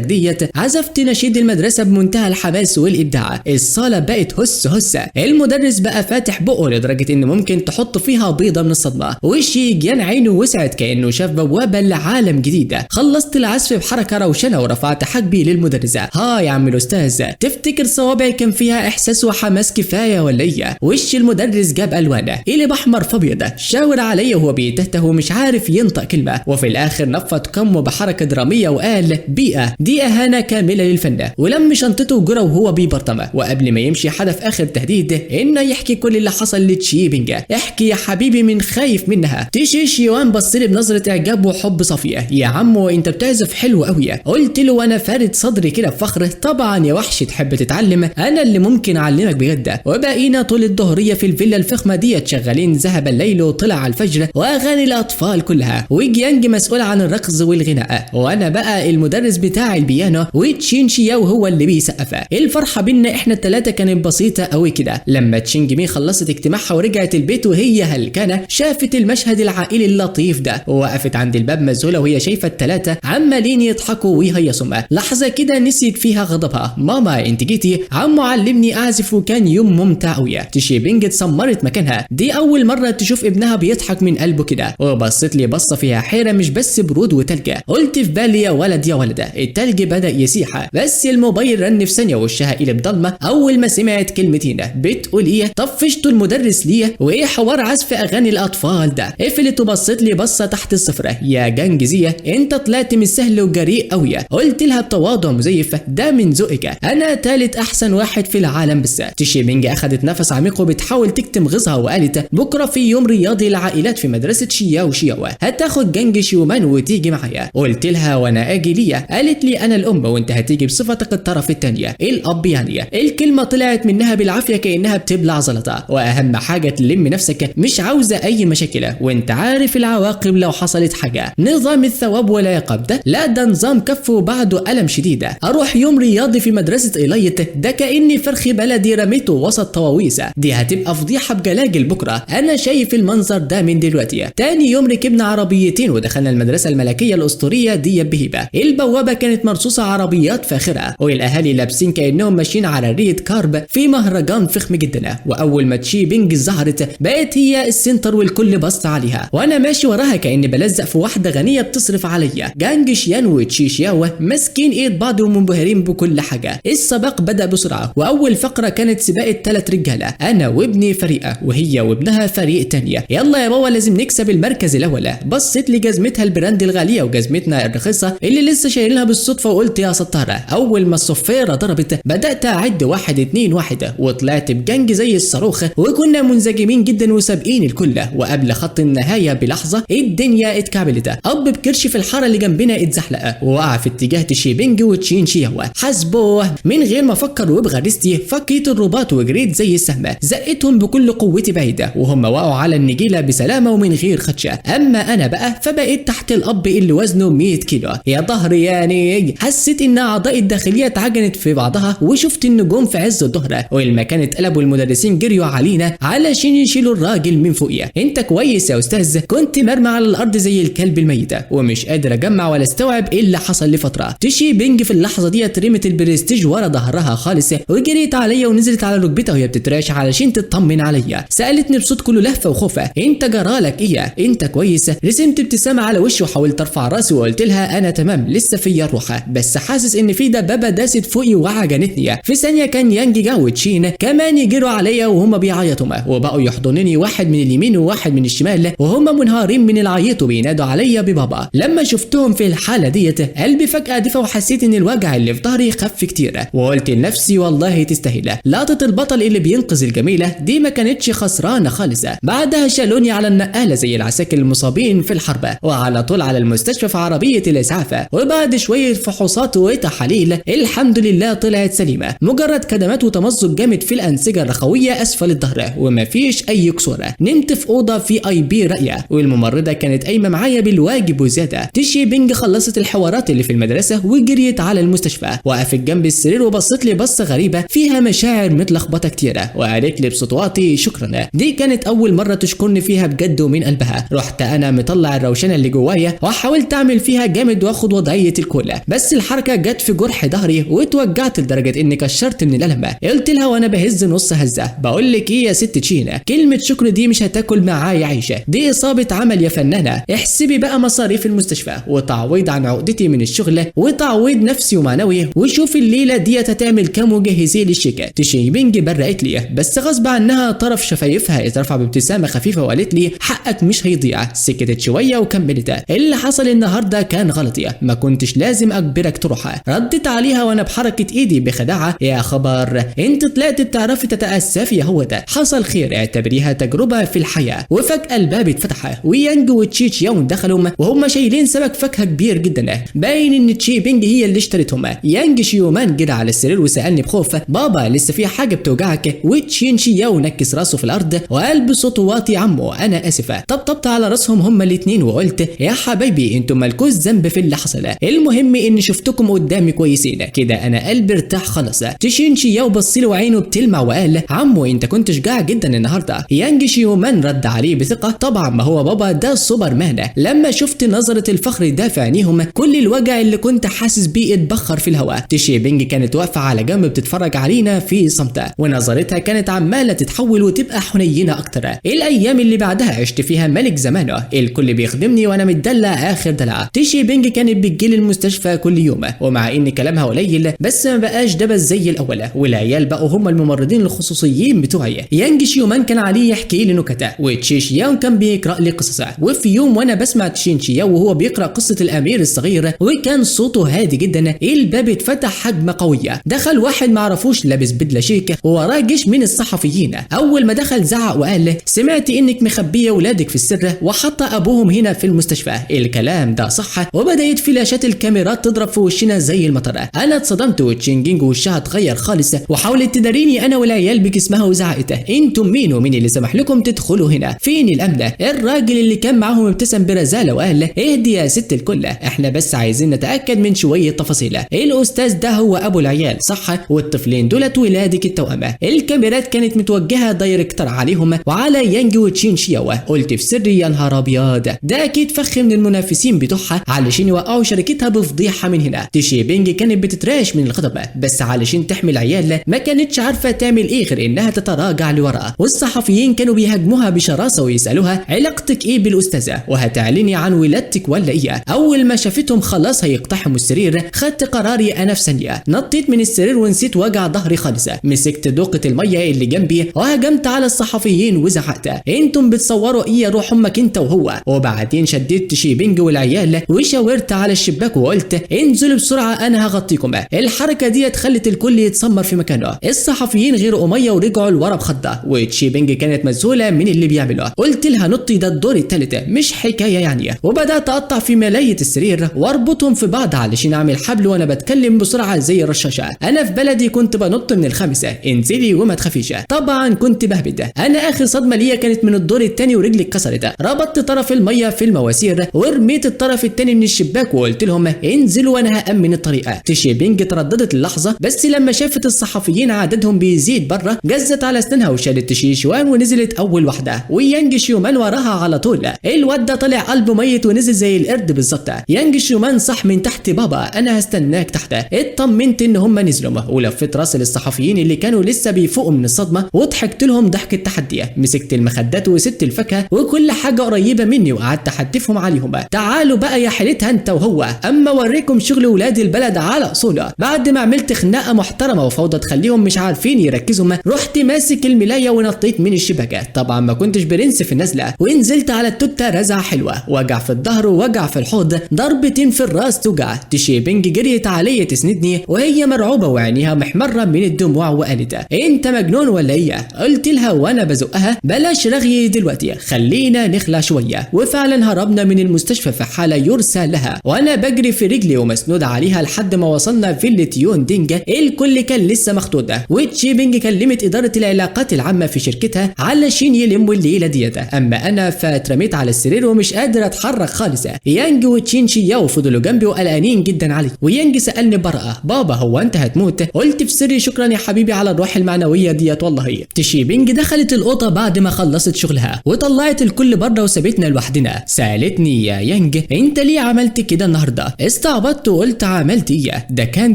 ديت؟ عزفت نشيد المدرسة بمنتهى الحماس والابداع. الصاله بقت هس هسه. المدرس بقى فاتح بقه لدرجة ان ممكن تحط فيها بيضة من الصدمة. وشي جيان عينه وسعت كانه شاف بوابه لعالم جديد. خلصت العزف بحركة روشنه ورفعت حاجبي للمدرسة. ها يا عم الاستاذ، تفتكر صوابعي كان فيها احساس وحماس كفاية ولا ايه؟ وش المدرس جاب الوانه، قلب احمر فابيض، شاور عليا وهو بيتهته ومش عارف ينطق كلمة، وفي الاخر نفض كمه بحركة درامية وقال بيئة دي اهانه كاملة للفن، ولم شنطته وجرى وهو بيبرطم. وقبل ما يمشي حدف اخر تهديد انه يحكي كل اللي حصل لتشي بينجا. احكي يا حبيبي من خايف منها. تشي شيوان بص لي بنظره اعجاب وحب صافية، يا عمو انت بتعزف حلو قوي. قلت له وانا فارد صدري كده بفخر، طبعا يا وحش تحب تتعلم، انا اللي ممكن اعلمك بجد. وبقينا طول الظهريه في الفيلا الفخمه ديت شغالين ذهب الليل وطلع على الفجر واغاني الاطفال كلها، وجيانج مسؤول عن الرقص والغناء، وانا بقى المدرس بتاع البيانو، وتشين شياو هو اللي بيسقف. الفرحة بينا احنا الثلاثة كانت بسيطة قوي كده. لما تشينج مي خلصت اجتماعها ورجعت البيت وهي هلكانه، شافت المشهد العائلي اللطيف ده، ووقفت عند الباب مذهوله وهي شايفه الثلاثة عمالين يضحكوا ويهيصوا. لحظة كده نسيت فيها غضبها. ماما انت جيتي؟ عمو علمني اعزف وكان يوم ممتع قوي. تشي بينج اتسمرت مكانها، دي اول مرة تشوف ابنها بيضحك من قلبه كده، وبصت لي بصة فيها حيره مش بس برود وتلج. قلت في بالي يا ولد يا ولد التلج بدا يسيح. بس الموبايل رن في ثانية وشها قلب ضلمة اول ما سمعت كلمتين. بتقول ايه؟ طفشتوا المدرس ليه؟ وايه حوار عزف اغاني الاطفال ده؟ قفلت وبصت لي بصة تحت الصفر. يا جنجزيه انت طلعت مش سهل وجريء قوي. قلت لها بتواضع مزيف، ده من ذوقك، انا تالت احسن واحد في العالم. بس تشي بينج اخذت نفس عميق وبتحاول تكتم غيظها وقالت بكره في يوم رياضي للعائلات في مدرسه شياو شياو، هتاخد جنج شيومان وتيجي معايا. قلت لها وانا اجي ليه؟ قالت لي انا الام وانت هتيجي بصفتك الطرف الثانية الاب يعني. الكلمة طلعت منها بالعافية كانها بتبلع زلطه. واهم حاجة تلم نفسك، مش عاوزه اي مشاكل وانت عارف العواقب لو حصلت حاجة. نظام الثواب والعقاب ده لا، ده نظام كف وبعده قلم شديدة. اروح يوم رياضي في مدرسه إيلايت ده كاني فرخ بلدي رميته وسط طواويس، دي هتبقى فضيحة بجلاجل بكره، انا شايف المنظر ده من دلوقتي. تاني يوم ركبنا عربيتين ودخلنا المدرسة الملكية الاسطورية دي بهيبة. البوابة كانت مرصوصه عربيات فاخره والاهالي لابسين كانهم ماشيين على red carpet في مهرجان فخم جدا. واول ما تشي بينج ظهرت بقت هي ال center والكل بص عليها، وانا ماشي وراها كاني بلزق في واحدة غنية بتصرف عليا. جانج شيان وتشي شياو ماسكين ايد بعض ومنبهرين بكل حاجة. السباق بدا بسرعة، واول فقره كانت سباق الثلاث رجاله، انا وابني فريقه وهي وابنها فريق تانية. يلا يا بابا لازم نكسب المركز الاول. بصيت لجزمتها ال brand الغالية وجزمتنا الرخيصة اللي لسه شايلينها بالصدفة وقلت يا ستارة. اول ما الصفيره ضربت بدات اعد 1 2 1 وطلعت بجنج زي الصاروخ، وكنا منسجمين جدا وسابقين الكل. وقبل خط النهاية بلحظة الدنيا اتكعبلت. اب بكرش في الحارة اللي جنبنا اتزحلق ووقع في اتجاه تشي بينج وتشين شياو. حاسبوه من غير ما افكر وبغريزتي فكيت الرباط وجريت زي السهم، زقتهم بكل قوتي بعيدة وهم وقعوا على النجيله بسلامه ومن غير خدشه. اما انا بقى فبقيت تحت الاب اللي وزنه 100 كيلو. يا ظهري يعني، حسيت ان اعضائي الداخلية اتعجنت في بعضها وشفت النجوم في عز الظهر، والمكان اتقلب والمدرسين جريوا علينا علشان يشيلوا الراجل من فوقيا. انت كويس يا استاذ؟ كنت مرمى على الارض زي الكلب الميت ومش قادر اجمع ولا استوعب ايه اللي حصل لفترة. تشي بينج في اللحظة دي رمت البرستيج ورا ظهرها خالص وجريت عليا ونزلت على ركبتها وهي بتتراش علشان تطمن عليا. سالتني بصوت كله لهفة وخوفه، انت جرالك ايه؟ انت كويس؟ رسمت ابتسامة على وشي وحاولت ارفع راسي وقلت لها انا تمام لسه فيا الروحه، بس حاسس ان في دبابة داست فوقي وعجنتني. في ثانية كان يانج جا وتشين كمان يجروا عليا وهم بيعيطوا وبقوا يحضنوني، واحد من اليمين وواحد من الشمال، وهم منهارين من العيط وبينادوا عليا ببابا. لما شفتهم في الحالة ديت قلبي فجاة دفى وحسيت ان الوجع اللي في ظهري خف كتير، وقلت لنفسي والله تستاهل لقطة البطل اللي بينقذ الجميلة دي، ما كانتش خسرانة خالص. بعدها شالوني على النقالة زي العساكر المصابين في الحرب، وعلى طول على المستشفى في عربية الاسعاف. وبعد شوية فحوصات وتحاليل الحمد لله طلعت سليمة، مجرد كدمات وتمزق جامد في الانسجة الرخويه اسفل الظهر ومفيش اي كسور. نمت في اوضة VIP راقية والممرضه كانت قايمة معايا بالواجب وزيادة. تشي بينج خلصت الحوارات اللي في المدرسة وجريت على المستشفى، وقفت جنب السرير وبصت لي بصة غريبة فيها مشاعر متلخبطه كتيرة، وقالت لي بصوت واطي شكرا. دي كانت اول مرة تشكرني فيها بجد ومن قلبها. رحت انا مطلع الروشنه اللي جوايا وحاولت اعمل فيها جامد واخد وضعية الكولا، بس الحركة جت في جرح ظهري واتوجعت لدرجة اني كشرت من الالم. قلت لها وانا بهز نص هزه، بقول لك ايه يا ست تشينا، كلمة شكر دي مش هتاكل معايا عيشه، دي اصابه عمل يا فنانة، احسبي بقى مصاريف المستشفى وتعويض عن عقدتي من الشغل وتعويض نفسي ومعنوي، وشوفي الليلة ديت هتعمل كام وجهزي لي الشيكه. تشي بينج برقت لي، بس غصب عنها طرف شفايفها اترفع بابتسامة خفيفة وقالت لي حقك مش هيضيع. سكتت شوية وكملت، اللي حصل النهارده كان غلطي، ما كنتش لازم اجبرك تروح. ردت عليها وانا بحركة ايدي بخداعه، يا خبر انت طلعت بتعرفي تتاسفي يا هو ده، حصل خير، اعتبريها تجربه في الحياة. وفجاة الباب اتفتح ويانج وتشي تشياون دخلوا وهم شايلين سمك فاكهة كبير جدا، باين ان تشي بينج هي اللي اشترتهم. يانج شيومان جرى على السرير وسالني بخوف، بابا لسه في حاجة بتوجعك؟ وتشين شياو نكس راسه في الارض وقال بصوت واطي، عمو انا اسفه. طبطبت على راسهم هما الاثنين وقلت يا حبايبي انتم مالكوش ذنب في اللي حصل، المهم ان شفتكم قدامي كويسين كده، انا قلبي ارتاح خلاص. تشين شياو بص له وعينه بتلمع وقال عمو انت كنت شجاع جدا النهارده. يانج شيومان رد عليه بثقة، طبعا ما هو بابا ده سوبر مان. لما شفت نظره الفخر ده في عينيهم كل الوجع اللي كنت حاسس بيه اتبخر في الهواء. تشي بينج كانت واقفة على جنب بتتفرج علينا في صمت، ونظرتها كانت عماله تتحول وتبقى حنينه اكتر. الايام اللي بعدها عشت فيها ملك زمانه، الكل بيخدمني وانا متدلع اخر دلع. تشي بينج كانت بتجيلي المستشفى كل يوم، ومع ان كلامها قليل بس ما بقاش دبس زي الاول، والعيال بقوا هم الممرضين الخصوصيين بتوعي. يانج شيومان كان عليه يحكي لي نكتة، وتشي شياو كان بيقرا لي قصص. وفي يوم وانا بسمع تشين شياو وهو بيقرا قصة الامير الصغير وكان صوته هادي جدا، الباب اتفتح هجمة قوية، دخل واحد معرفوش لابس بدله شيك ووراه جيش من الصحفيين. اول ما دخل زعق وقال سمعت انك مخبيه ولادك في السر وحاطه ابوهم هنا في المستشفى، الكلام ده صح؟ وبدات فلاشات الكاميرات تضرب في وشنا زي المطر. انا اتصدمت وتشينجينج وشها اتغير خالص وحاولت تداريني انا والعيال بجسمها وزعقت انتم مين ومين اللي سمح لكم تدخلوا هنا؟ فين الامن؟ الراجل اللي كان معاهم ابتسم برزاله وقال اهدي يا ست الكل، احنا بس عايزين نتاكد من شوية تفاصيل. الاستاذ ده هو ابو العيال صح؟ والطفلين دولت ولادك التوأمه. الكاميرات كانت متوجهه director عليهم وعلى يانج وتشين شياو. قلت في سري يا نهار ابيض، ده اكيد فخ من المنافسين بتوعها علشان يوقعوا شركتها بفضيحه من هنا. تشي بينج كانت بتتراش من الغضب، بس علشان تحمي العيال ما كانتش عارفه تعمل ايه غير انها تتراجع لورا. والصحفيين كانوا بيهاجموها بشراسة ويسالوها علاقتك ايه بالاستاذه وهتعلني عن ولادتك ولا ايه؟ اول ما شافتهم خلاص هيقتحموا السرير خدت قراري انا في ثانية، نطيت من السرير ونسيت وجع ظهري خالص، مسكت دوقه المية اللي جنبي وهجمت على الصحفيين وزعقت انتم بتصوروا ايه يا روح امك انت وهو؟ وبعدين شديت تشي بينج والعيال وشاورت على الشباك وقلت انزلوا بسرعة انا هغطيكم. الحركة دي خلت الكل يتسمر في مكانه، الصحفيين غيروا امية ورجعوا لورا بخضه، وتشي بينج كانت مذهوله من اللي بيعمله. قلت لها نطي ده الدور الثالث مش حكاية يعني. وبدات اقطع في ملايه السرير واربطهم في بعض علشان اعمل حبل وانا بتكلم بسرعة زي الرشاشه. انا في بلدي كنت بنط من الخامسة، انزلي وما تخافيش. طبعا كنت بهبد، انا اخر صدمة ليا كانت من الدور الثاني ورجلي اتكسرت. ربطت طرف المية في المواسير ورميت الطرف الثاني من الشباك وقلت لهم انزلوا وانا هامن الطريقة. تشي بينج ترددت اللحظة، بس لما شافت الصحفيين عددهم بيزيد بره جزت على اسنانها وشالت تشي شوان ونزلت اول واحدة، ويانج شيومان وراها على طول. الواد ده طلع قلبه ميت ونزل زي القرد بالظبط. يانج شيومان صح من تحت بابا انا هستناك تحت. اطمنت ان هم نزلوا ولفيت راس للصحفيين اللي كانوا لسه بيفوقوا من الصدمة وضحكت لهم ضحكه تحدي. مسكت المخدات وسبت الفاكهة وكل حاجة قريبه مني وقعدت احدفهم عليهم، تعالوا بقى يا حيلتها انت وهو، اما اوريكم شغل ولاد البلد على اصوله. بعد ما عملت خناقه محترمه وفوضى تخليهم مش عارفين يركزوا، رحت ماسك الملايه ونطيت من الشباك. طبعا ما كنتش برنس في النزله، ونزلت على التوته رزعه حلوة، وجع في الظهر ووجع في الحوض، ضربتين في الراس توجع. تشي بينج جريت عليا تسندني وهي مرعوبه وعينيها محمرة من الدموع وقالت انت مجنون ولا ايه؟ قلت لها وانا بزقها بلاش رغي دلوقتي، خلينا نخلع شوية. وفعلا هربنا من المستشفى في حاله يرثى لها، وانا بجري في رجلي ومسنود عليها لحد ما وصلنا فيلة يون دينج. الكل كان لسه مخضوض، وتشي بينج كلمت ادارة العلاقات العامة في شركتها علشان يلموا الليلة ديت. اما انا فاترميت على السرير ومش قادر اتحرك خالص. يانج وتشين شياو فضلوا جنبي وقلقانين جدا علي، ويانج سالني ببراءه بابا هو انت هتموت؟ قلت في سري شكرا يا حبيبي على الروح المعنوية ديت والله. تشي بينج دخلت الاوضة بعد ما خلصت شغلها وطلعت الكل بره وسابتنا وسابتنا لوحدنا. سالتني يا يانج انت ليه عملت كده النهارده؟ استعبطت وقلت عملت ايه؟ ده كان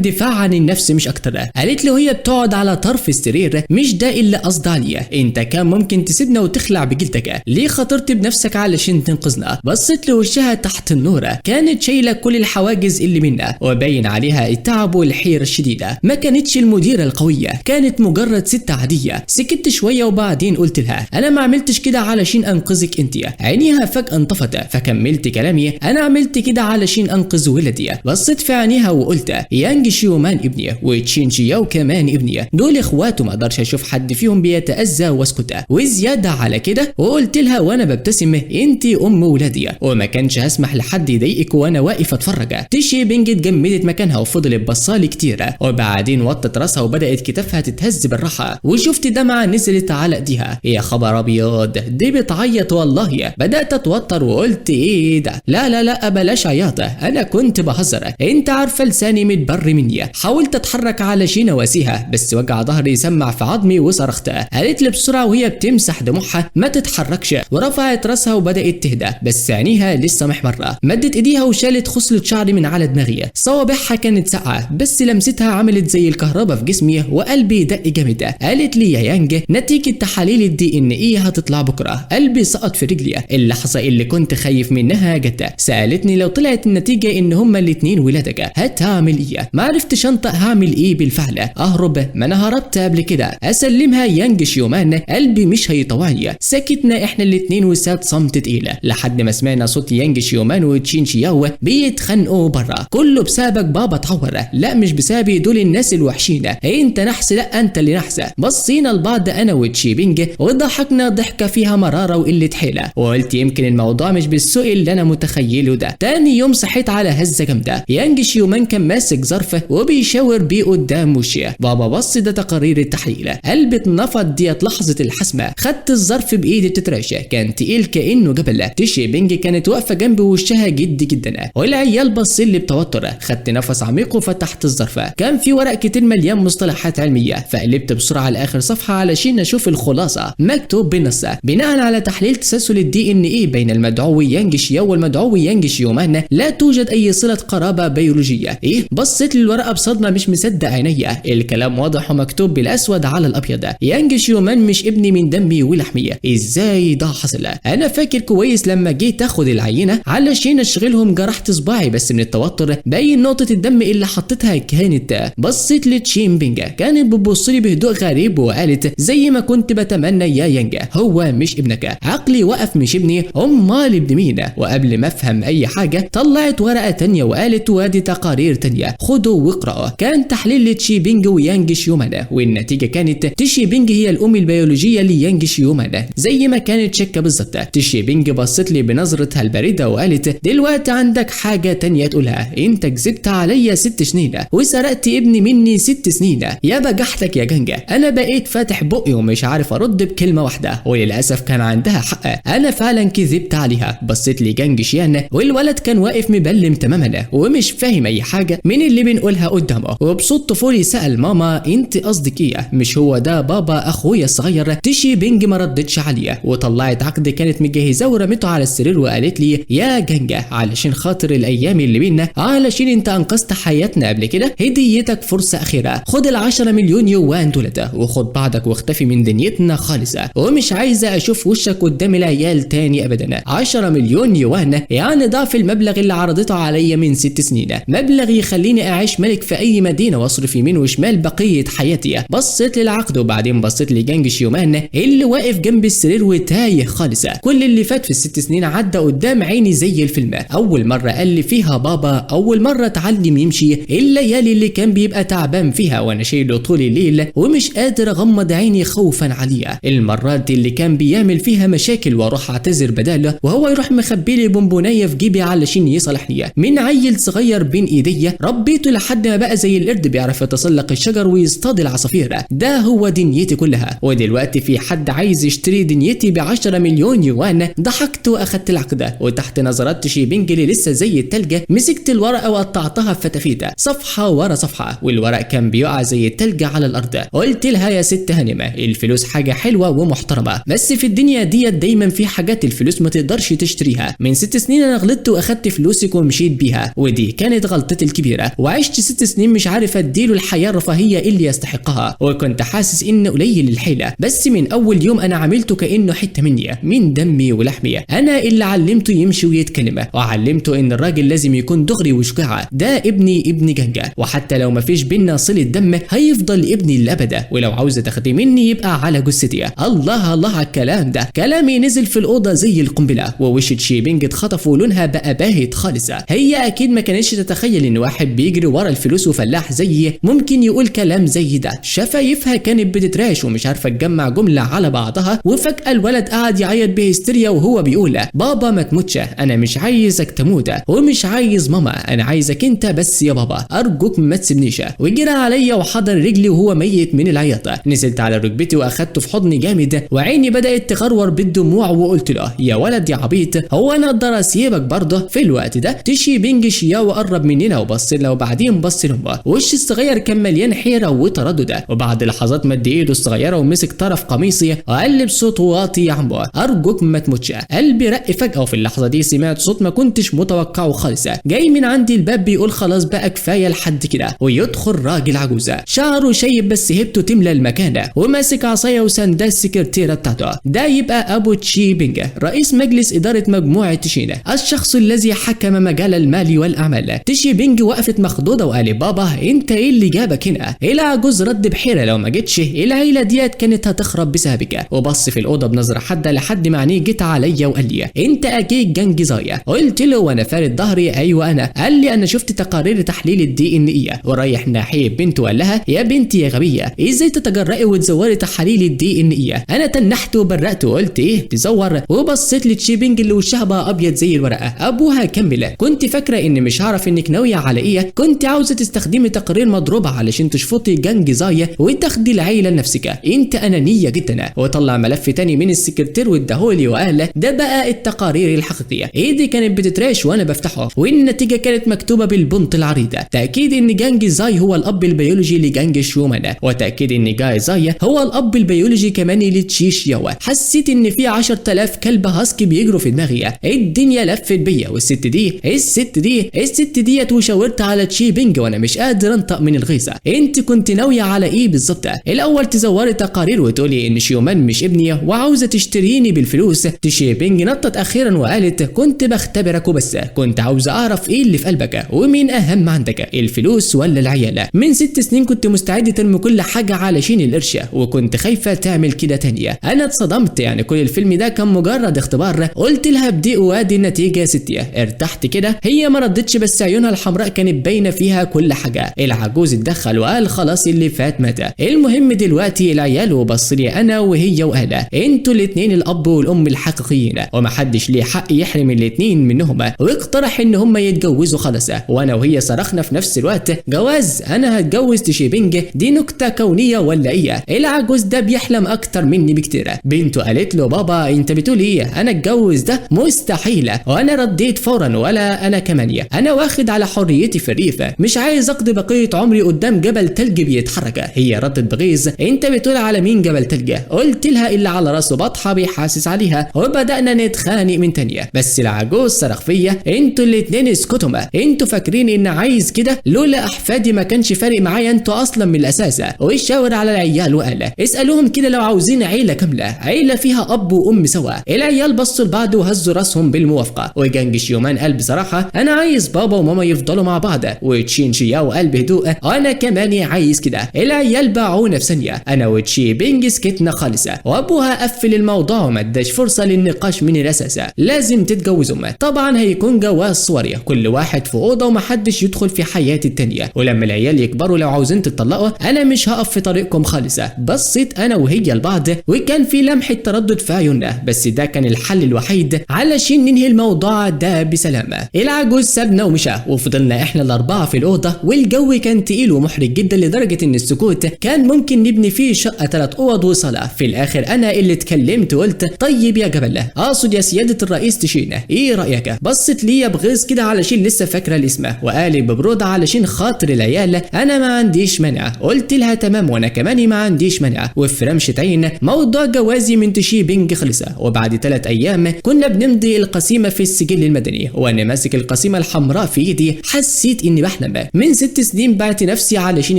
دفاع عن النفس مش اكتر. قالت له هي بتقعد على طرف السرير، مش ده اللي قصدي عليه، انت كان ممكن تسيبنا وتخلع بجلدك، ليه خاطرت بنفسك علشان تنقذنا؟ بصيت لوشها تحت النور، كانت شايله كل الحواجز اللي منا وباين عليها التعب والحيرة الشديدة. ما كانتش المديرة القوية، كانت مجرد ست عادية. سكت شوية وبعدين قلت لها انا ما عملتش كده علشان انقذك انت. عينيها فجاة انطفت، فكملت كلامي انا عملت كده علشان انقذ ولدي. بصيت في عينيها وقلت يانج شيومان ابني وتشين شياو كمان ابني، دول اخواته، ما اقدرش اشوف حد فيهم بيتاذى واسكت. وزيادة على كده وقلت لها وانا ببتسم انت ام ولادي وما كانش هسمح لحد يضايقك وانا واقف اتفرج. تشي بينج اتجمدت مكانها وفضلت بصالي كتير، وبعدين وطت راسها وبدات كتافها تتهز بالراحة، وشفت دمعه نزلت على ايديها. يا خبر ابيض، دي بتعيط والله. بدات اتوتر وقلت ايه ده؟ لا لا لا بلاش عياط، انا كنت بهزر، انت عارفه لساني متبر مني. حاولت اتحرك علشان اواسيها بس وجع ظهري سمع في عظمي وصرخت. قالت لي بسرعة وهي بتمسح دموعها ما تتحركش، ورفعت راسها وبدات تهدى بس عينيها لسه محمرة. مدت ايديها وشالت خصلة شعري من على دماغي، صوابعها كانت ساقعه بس لمستها عملت زي الكهرباء في جسمي وقلبي دق جامد. قالت لي يا يانج نتيجة تحاليل ال DNA هتطلع بكره. قلبي سقط في رجلي، اللحظة اللي كنت خايف منها جت. سالتني لو طلعت النتيجة ان هما الاتنين ولادك هتعمل ايه؟ ما عرفتش انطق هعمل ايه بالفعل، اهرب؟ ما انا هربت قبل كده. اسلمها يانج شيومان؟ قلبي مش هيطوعني. سكتنا احنا الاتنين وساد صمت تقيلة لحد ما سمعنا صوت يانج شيومان وتشين شياو بيتخانقوا بره. كله بسببك بابا اتعور. لا مش بسببي، دول الناس الوحشين. انت نحس؟ لا انت اللي نحس. بصينا لبعض انا وتشي بينج وضحكنا ضحكه فيها مرارة وقلة حيله، وقلت يمكن الموضوع مش بالسوء اللي انا متخيله ده. تاني يوم صحيت على هزه جامدة، يانج شيومان كان ماسك ظرف وبيشاور بيه قدام وشي. بابا بص ده تقارير التحليل. قلبي اتنفض، ديت لحظة الحسمة. خدت الظرف بايدي بتترعش، كان تقيل كانه جبل. تشي بينج كانت واقفة جنب وشها جد جدا والعيال بصين لي بتوتر. خدت نفس عميق وفتحت الظرف، كان في ورق كتير مليان مصطلحات علمية، فقلبت بسرعة لاخر صفحة علشان اشوف الخلاصة. مكتوب بالنص بناء على تحليل تسلسل ال DNA بين المدعو يانج شياو والمدعو يانج شيومان لا توجد اي صله قرابة بيولوجية. ايه؟ بصيت للورقه بصدمة مش مصدق عينيا، الكلام واضح ومكتوب بالاسود على الابيض. يانج شيومان مش ابني من دمي ولحمي، ازاي ده حصل؟ انا فاكر كويس لما جيت اخد العينة علشان اشغلهم جرحت صباعي بس من التوتر باين نقطة الدم اللي حطيتها كانت. بصيت لتشين بينج كانت بتبص لي بهدوء غريب وقالت زي ما كنت بتمنى يا يانج، هو مش ابنك. عقلي وقف، مش ابني؟ امال ابن مين؟ وقبل ما افهم اي حاجة طلعت ورقة تانية وقالت وادي تقارير تانية، خدوا واقرأوا. كان تحليل لتشي بينج ويانج شيومان والنتيجة كانت تشي بينج هي الام البيولوجية ليانج شيومان زي ما كانت شكه بالظبط. تشي بينج بصت لي بنظرتها البارده وقالت دلوقتي عندك حاجة تانية تقولها، انت كذبت عليا 6 سنين وسرقت ابني مني 6 سنين، يا بجحتك يا جنجة. انا بقيت فاتح بقي ومش عارف ارد بكلمه واحدة، وللاسف كان عندها حق، انا فعلا كذبت عليها. بصيت لجانج شيان والولد كان واقف مبلم تماما ومش فاهم اي حاجة من اللي بنقولها قدامه، وبصوت طفولي سال ماما انت قصدك ايه؟ مش هو ده بابا اخويا الصغير؟ تشي بينج ما ردتش عليا وطلعت عقد كانت مجهزاه ورمته على السرير وقالت لي يا جنجة علشان خاطر الايام اللي بينا، علشان انت انقذت حياتنا قبل كده، هديتك فرصة اخيرة، خد ال10 مليون يوان دولت وخد بعضك واختفي من دنيتنا خالص، ومش عايزه اشوف وشك قدام العيال تاني ابدا. 10 مليون يوان يعني ضعف المبلغ اللي عرضته عليا من 6 سنين، مبلغ يخليني اعيش ملك في اي مدينة واصرف يمين وشمال بقية حياتي. بصيت للعقد وبعدين بصيت لجانج شيومان اللي واقف جنب السرير وتايه خالص. كل اللي فات في ال6 سنين عدى قدام عيني زي الفيلم. اول مرة قال لي فيها بابا، اول مرة اتعلم يمشي، الليالي اللي كان بيبقى تعبان فيها وانا شايله طول الليل ومش قادر اغمض عيني خوفا عليه، المرات اللي كان بيعمل فيها مشاكل واروح اعتذر بداله وهو يروح مخبي لي بونبونايه في جيبي علشان يصالحني. من عيل صغير بين ايديا ربيته لحد ما بقى زي القرد بيعرف يتسلق الشجر ويصطاد العصافير، ده هو دنيتي كلها. ودلوقتي في حد عايز يشتري دنيتي ب10 مليون يوان؟ ضحكت واخدت العقدة، وتحت نظرات تشي بينج اللي لسه زي التلج مسكت الورقة وقطعتها في فتافيت صفحة ورا صفحة، والورق كان بيقع زي التلج على الارض. قلت لها يا ست هانمه الفلوس حاجة حلوة ومحترمه، بس في الدنيا ديت دايما في حاجات الفلوس الفلوس ما تقدرش تشتريها. من 6 سنين انا غلطت واخدت فلوسك ومشيت بيها، ودي كانت غلطتي الكبيرة، وعشت 6 سنين مش عارف اديله الحياة الرفاهية اللي يستحقها، وكنت حاسس ان قليل الحيلة، بس من اول يوم انا عملته كانه حتة مني، من دمي ولحمي. انا اللي علمته يمشي ويتكلم، وعلمته ان الراجل لازم يكون دغري وشجاع. ده ابني، ابن جانجا، وحتى لو مفيش بينا صله دم هيفضل ابني للابد، ولو عاوزه تاخديه مني يبقى على جثتي. الله الله على الكلام ده. كلامي نزل في الاوضة زي القنبلة، ووش تشيبينج اتخطف ولونها بقى باهت خالص. هي اكيد ما كانتش تتخيل ان واحد بيجري ورا الفلوس وفلاح زيي ممكن يقول كلام زي ده. شفايفها كانت بتتراش ومش عارفه تجمع جملة على بعضها، وفجاة الولد قعد يعيط بهستيريا وهو بيقول بابا ما تموتش، انا مش عايزك تموت، ومش عايز ماما، انا عايزك انت بس يا بابا، ارجوك ما تسيبنيش. وجرى عليا وحضر رجلي وهو ميت من العياط. نزلت على ركبتي واخدته في حضني جامد، وعيني بدات تغرور بالدموع، وقلت له يا ولد يا عبيط، هو انا اقدر اسيبك برضه؟ في الوقت ده تشي بينج شياو قرب مننا وبص لنا، وبعدين بص لامه. وش الصغير كان مليان حيره وتردد، وبعد لحظات مد ايده الصغيرة ومسك طرف قميصي وقال بصوت واطي يا عمو ارجوك ما تموتش. قلبي رق فجاة، وفي اللحظة دي سمعت صوت ما كنتش متوقعه خالص جاي من عندي الباب بيقول خلاص بقى كفاية لحد كده. ويدخل راجل عجوزه شعره شيب بس هيبته تملى المكان، وماسك عصاية وسندال السكرتيره بتاعته. ده يبقى ابو تشي بينج، رئيس مجلس ادارة مجموعة تشينا، الشخص الذي حكم مجال المال والاعمال. تشي بينج وقفت مخضوضه وقال بابا انت ايه اللي جابك هنا؟ العجوز رد بحيرة لو ما جيتش العيلة ديت كانت هتخرب بسببك. وبص في الاوضة بنظره حادة لحد ما عينيه جت عليا وقال لي انت اكيد جانج زايا. قلت له وانا فارد ظهري ايوه انا. قال لي انا شفت تقارير تحليل ال DNA، ورايح ناحية بنته وقال لها يا بنتي يا غبية ازاي تتجرئي وتزوري تحاليل ال DNA؟ انا تنحت وبرقت وقلت ايه تزور؟ وبصيت لتشي بينج اللي وشها بقى ابيض زي الورقة. ابوها كمل كنت فاكره ان مش هعرف انك ناوية على ايه، كنت عاوزه تستخدمي تقرير مضروبة علشان تشفطي جانج زايا وتاخدي العيلة لنفسك، انت انانية جدا. وطلع ملف تاني من السكرتير واداهولي وقال ده بقى التقارير الحقيقية. ايدي كانت بتترعش وانا بفتحه، والنتيجة كانت مكتوبة بالبنط العريضة، تاكيد ان جانج زاي هو الاب البيولوجي لجانج شيومان، وتاكيد ان جاي زاي هو الاب البيولوجي كمان لتشي شياو. حسيت ان في 10000 كلب هاسكي بيجروا في دماغي، الدنيا لفت بيا، والست دي الست دي الست ديت، وشاورت على تشي بينج وانا مش قادر انطق من الغيظه. انت كنت ناوية على ايه بالظبط؟ الاول تزوري تقارير وتقولي ان شيومان مش ابني وعاوزه تشتريني بالفلوس. تشي بينج نطت اخيرا وقالت كنت بختبرك وبس، كنت عاوزه اعرف ايه اللي في قلبك ومين اهم عندك، الفلوس ولا العيال؟ من 6 سنين كنت مستعد ترمي كل حاجة علشان القرش، وكنت خايفة تعمل كده تانية. انا اتصدمت، يعني كل الفيلم ده كان مجرد اختبار. قلت لها بدي وادي النتيجة يا ستي، ارتحت كده. هي ما ردتش بس عيونها الحمراء كانت باينة فيها كل حاجة. العجوز اتدخل وقال خلاص اللي فات مات، المهم دلوقتي العيال. وبص لي انا وهي وقال انتوا الاثنين الاب والام الحقيقيين، ومحدش ليه حق يحرم الاثنين منهما، واقترح ان هما يتجوزوا خلاص. وانا وهي صرخنا في نفس الوقت جواز؟ انا هتجوز تشي بينج؟ دي نكتة كونية ولا ايه؟ العجوز ده بيحلم اكتر مني بكتير. بنته قالت له بابا انت بتقول ايه؟ انا اتجوز ده مستحيل. وانا رديت فورا ولا انا كمان، انا واخد على حريتي في الريف، مش عايز اقضي بقية عمري قدام جبل تلج بيتحرك. هي ردت بغيظ انت بتقول على مين جبل تلج؟ قلت لها اللي على راسه بطحه بيحاسس عليها، وبدانا نتخانق من تانية. بس العجوز صرخ فيا انتوا الاتنين اسكتوا، انتوا فاكرين ان عايز كده؟ لولا احفادي ما كانش فارق معايا انتوا اصلا من الاساس. وشاور على العيال وقال اسالوهم كده لو عاوزين عيله كاملة، عيله فيها اب وام سوا. العيال بصوا لبعض وهزوا راسهم بالموافقة. وجانج شيومان قال بصراحة انا عايز بابا وماما يفضلوا مع بعض. وتشين شياو قال بهدوء انا كمان عايز كده. العيال باعونا في ثانية، انا وتشي بينج سكتنا خالص، وابوها قفل الموضوع وما اداش فرصة للنقاش من الاساس. لازم تتجوزوا، طبعا هيكون جواز صوري، كل واحد في اوضة ومحدش يدخل في حياة التانية، ولما العيال يكبروا لو عاوزين تتطلقوا انا مش هقف في طريقكم خالص. بصيت انا وهي لبعض وكان في لمحه تردد في عيوننا، بس ده كان الحل الوحيد علشان ننهي الموضوع ده بسلامه. العجوز سابنا ومشى، وفضلنا احنا الاربعة في الاوضة، والجو كان تقيل ومحرج جدا لدرجة ان السكوت كان ممكن نبني فيه شقه 3 اوض وصاله. في الاخر انا اللي اتكلمت وقلت طيب يا جبل، اقصد يا سيادة الرئيس تشينا، ايه رايك؟ بصت ليا بغيظ كده علشان لسه فاكره الاسم، وقالي ببرود علشان خاطر العيال انا ما عنديش مانع. قلت لها تمام وانا كمان ما عنديش مانع. وفي رمشه عين موضوع جوازي من تشي بينج خلص. وبعد 3 ايام كنا بنمضي القسيمه في السجل المدني، وانا ماسك القسيمه الحمراء في ايدي حسيت اني بحلم. من 6 سنين بعت نفسي علشان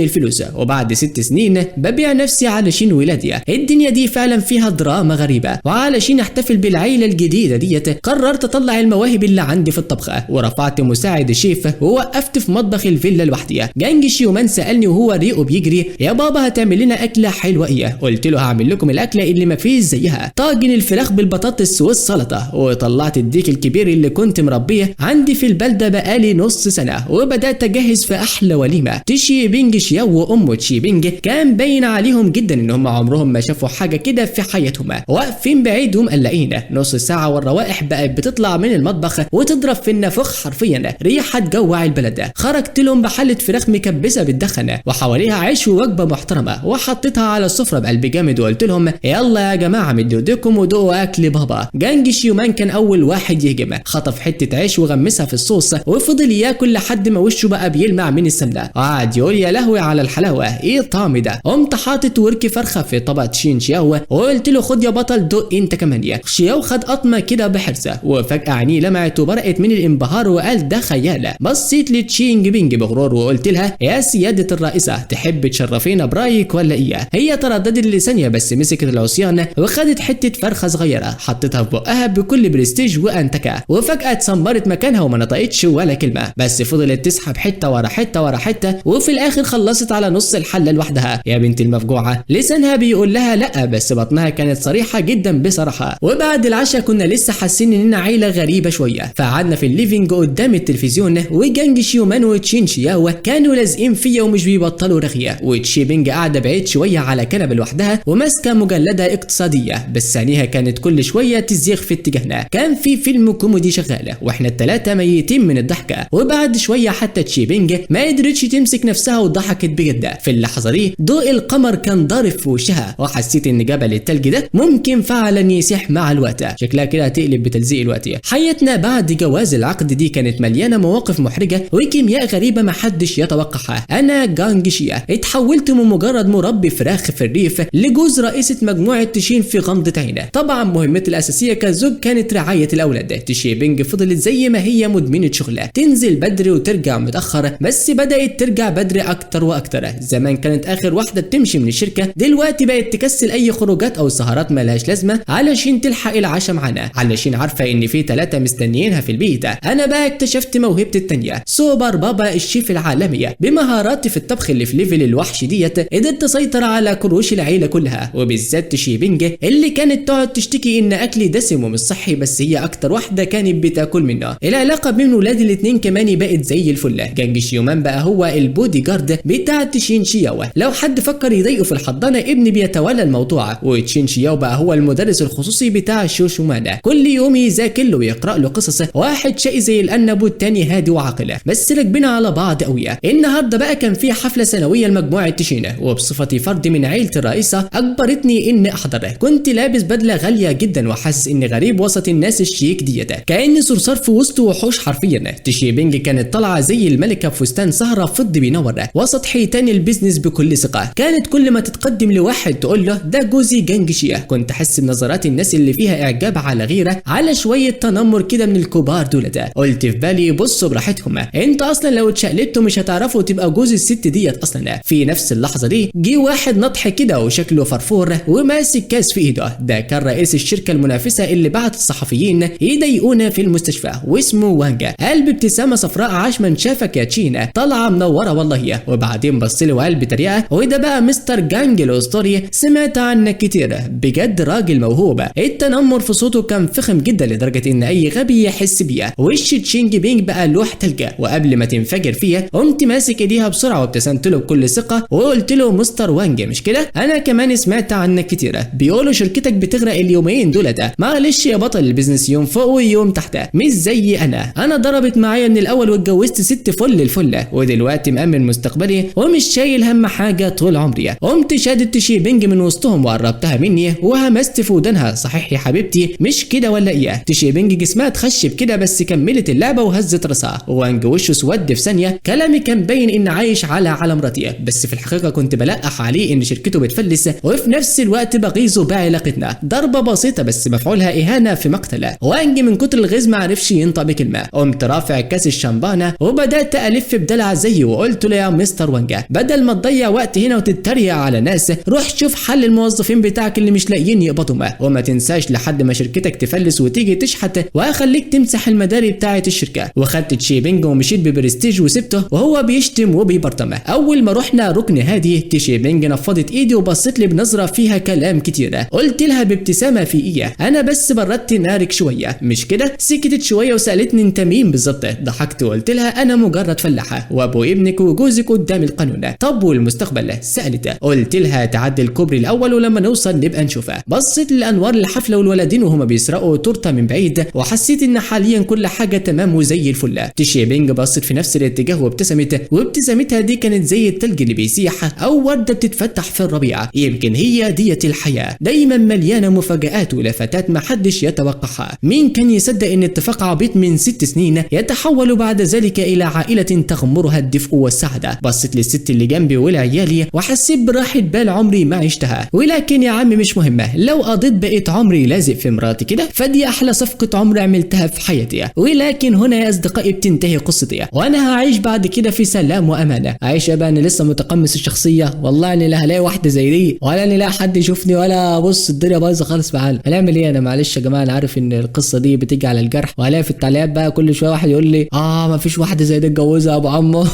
الفلوس، وبعد 6 سنين ببيع نفسي علشان ولادي. الدنيا دي فعلا فيها دراما غريبة. وعلشان احتفل بالعيلة الجديدة ديت قررت اطلع المواهب اللي عندي في الطبخ، ورفعت مساعد الشيف ووقفت في مطبخ الفيلا لوحدي. جانج شيومان سالني وهو ريقه بيجري، يا بابا هتعمل لنا اكله حلوة ايه؟ قلت له هعمل لكم الاكلة اللي ما فيش زيها، طاجن الفراخ بالبطاطس والسلطة. وطلعت الديك الكبير اللي كنت مربيه عندي في البلدة بقالي نص سنة، وبدات اجهز في احلى وليمة. تشي بينج شياو وامه تشي بينج كان باين عليهم جدا ان هم عمرهم ما شافوا حاجة كده في حياتهم، واقفين بعيد ومقلقين. نص ساعة والروائح بقت بتطلع من المطبخ وتضرب في النافوخ حرفيا، ريحه تجوع البلد. خرجت لهم بحله فراخ مكبسه بالدخن وحواليها عيش ووجبه محترمه، وحطيتها على السفرة بقلب جامد وقلت لهم يلا يا جماعة مدوا ايديكم ودوقوا اكل بابا. جانج شيومان كان اول واحد يهجم، خطف حتة عيش وغمسها في الصوص وفضل ياكل لحد ما وشه بقى بيلمع من السمنة، قعد يقول يا لهوي على الحلاوة ايه الطعم ده. قمت حاطط ورك فرخة في طبق تشين شياو وقلت له خد يا بطل دوق انت كمان. يا شياو خد قطمه كده بحرصه، وفجاة عينيه لمعت وبرقت من الانبهار وقال ده خيال. بصيت لتشينج بينج بغرور وقلت لها يا سيادة الرئيسة تحب تشرفينا برايك ولا ايه؟ هي ترددت لثانيه بس مسكت العصيان وخدت حتة فرخة صغيرة حطيتها في بقها بكل برستيج وانتكه، وفجاة اتسمرت مكانها وما نطقتش ولا كلمة، بس فضلت تسحب حتة ورا حتة ورا حتة، وفي الاخر خلصت على نص الحلة لوحدها. يا بنت المفجوعه، لسانها بيقول لها لا بس بطنها كانت صريحه جدا بصراحة. وبعد العشاء كنا لسه حاسين اننا عيله غريبة شوية، فقعدنا في ال living قدام التلفزيون، وجانج شيومان وتشين شياو كانوا لازقين فيا ومش بيبطلوا رغيه، وتشي بينج قاعدة بعيد شوية على كنبة لوحدها وماسكه مجلده اقتصادية، بس عينيها كانت كل شوية تزيغ في اتجاهنا. كان في فيلم كوميدي شغال واحنا الثلاثة ميتين من الضحكة. وبعد شوية حتى تشي بينج ما قدرتش تمسك نفسها وضحكت بجد. في اللحظة دي ضوء القمر كان ضارب في وشها، وحسيت ان جبل التلج ده ممكن فعلا يسيح مع الوقت، شكلها كده هتقلب بتلزيق الوقت. حياتنا بعد جواز العقد دي كانت مليانة مواقف محرجه وكيمياء غريبة ما حدش يتوقعها. انا جانج شيا اتحولت من مجرد مربي فراخ في الريف لجوز رئيسه مجموعة تشين في غمضه عينه. طبعا مهمتي الاساسية كزوج كانت رعاية الاولاد. تشي بينج فضلت زي ما هي مدمنه شغلها، تنزل بدري وترجع متاخر، بس بدات ترجع بدري اكتر واكتر. زمان كانت اخر واحدة بتمشي من الشركة، دلوقتي بقت تكسل اي خروجات او سهرات مالهاش لازمه علشان تلحق العشاء معانا، علشان عارفه ان في 3 مستنيينها في البيت. انا بقى اكتشفت موهبتي التانية، سوبر بابا الشيف العالمية. بمهاراتي في الطبخ اللي في level الوحش ديت قدرت اسيطر على كروش العيلة كلها، وبالذات تشي بينج اللي كانت تقعد تشتكي ان اكلي دسم ومش صحي، بس هي اكتر واحدة كانت بتاكل منه. العلاقة بين ولاد الاتنين كمان بقت زي الفل. جانج شيومان بقى هو البودي جارد بتاع تشين شياو، لو حد فكر يضايقه في الحضانة ابني بيتولى الموضوع. وتشين شياو بقى هو المدرس الخصوصي بتاع شوشومان، كل يوم يذاكر له ويقرا له قصص، واحد شقي زي الارنب والتاني هادي وعاقل، بس راكبين على بعض قوي. النهارده بقى كان في حفلة سنوية لمجموعة تشين، وبصفتي فرد من عيله الرئيسة اجبرتني اني احضر. كنت لابس بدله غالية جدا وحاسس اني غريب وسط الناس الشيك ديت، كاني صرصار في وسط وحوش حرفيا. تشي بينج كانت طالعه زي الملكة بفستان سهره فضي بينور وسط حيتان ال business بكل ثقة. كانت كل ما تتقدم لواحد تقول له ده جوزي جانج شيا. كنت احس بنظرات الناس اللي فيها اعجاب على غيره، على شوية تنمر كده من الكبار دولت. قلت في بالي بصوا براحتهم، انت اصلا لو اتشقلبتوا مش هتعرفوا تبقى جوز الست ديت اصلا. في نفس اللحظة دي جه واحد نطح كده وشكله فرفور وماسك كاس في ايده، ده كان رئيس الشركة المنافسة اللي بعت الصحفيين يضايقونا في المستشفى، واسمه وانجا. قال بابتسامة صفراء عاش من شافك يا تشينا، طالعه منورة والله. وبعدين بص لي وقال بتريقه وده بقى مستر جانج الاسطوري، سمعت عنك كتير، بجد راجل موهوب. التنمر في صوته كان فخم جدا لدرجة ان اي غبي يحس بيه. وش تشينج بينج بقى لوح تلجة، وقبل ما تنفجر فيها قمت ماسك ايديها بسرعة وابتسمت له بكل ثقة وقلت له مستر وانج مش كده؟ انا كمان سمعت عنك كتير، بيقولوا شركتك بتغرق اليومين دولت. معلش يا بطل، ال business يوم فوق ويوم تحت، مش زي انا ضربت معايا من الاول واتجوزت ست فل الفلة، ودلوقتي مأمن مستقبلي ومش شايل هم حاجة طول عمري. قمت شادت تشي بينج من وسطهم وقربتها مني وهمست في ودانها صحيح يا حبيبتي مش كده ولا ايه؟ تشي بينج جسمها اتخشب كده بس كملت اللعبة وهزت راسها. وانج وشه اسود في ثانية. كلامي كان باين ان عايش على علم رضيه، بس في الحقيقة كنت بلقح عليه ان شركته بتفلس، وفي نفس الوقت بغيظه بعلاقتنا. ضربه بسيطة بس بس مفعولها اهانه في مقتله. وانج من كتر الغيظ ما عرفش ينطق بكلمه. قمت رافع كاس الشمبانه وبدات الف بدلع زيه وقلت له يا مستر وانجا، بدل ما تضيع وقت هنا وتتريق على ناس، روح شوف حل الموظفين بتاعك اللي مش لاقيين يقبضوا، وما تنساش لحد ما شركتك تفلس وتيجي تشحت وهخليك تمسح المداري بتاعه الشركة. وخدت تشيبينج ومشيت ببرستيج وسبته وهو بيشتم وبيبرطم. اول ما رحنا ركن هادي، تشيبينج نفضت ايدي وبصت لي بنظره فيها كلام كتير. قلت لها بابتسامة في ايه، انا بس بردت نارك شوية مش كده؟ سكتت شوية وسالتني انت مين بالظبط؟ ضحكت وقلت لها انا مجرد فلاحة وابو ابنك وجوزك قدام القانون. طب والمستقبل؟ سالت. قلت لها تعدي الكوبري الاول ولما نوصل نبقى نشوفها. بصيت للانوار الحفلة والولدين وهما بيسرقوا تورته من بعيد، وحسيت ان حاليا كل حاجة تمام وزي الفل. تشيبينج بصت في نفس الاتجاه وابتسمت، وابتسامتها دي كانت زي التلج اللي بيسيح او ورده بتتفتح في الربيع. يمكن هي ديت الحياة، دايما مليانة مفاجآت ولفتات محدش يتوقعها. مين كان يصدق ان اتفاق عبيط من 6 سنين يتحول بعد ذلك الى عائلة تغمرها الدفء والسعادة؟ بصيت للست اللي جنبي ولعيالي وحسيت براحة بال عمري ما عشتها. ولكن يا عم مش مهمة، لو قضيت بقيت عمري لازق في مراتي كده فدي احلى صفقة عمر عملتها في حياتي. ولكن هنا يا اصدقائي بتنتهي قصتي، وانا هعيش بعد كده في سلام وامانه. عايش بقى انا لسه متقمص الشخصية، والله اني لا هلاقي واحدة زي دي ولا اني لا حد يشوفني ولا بص الدنيا بايظة خالص معانا. هنعمل ايه؟ انا معلش يا جماعة، انا عارف ان القصة دي بتيجي على الجرح، وهلاقي في التعليقات بقى كل شوية واحد يقول لي مفيش واحدة زي دي اتجوزها يا ابو عمو.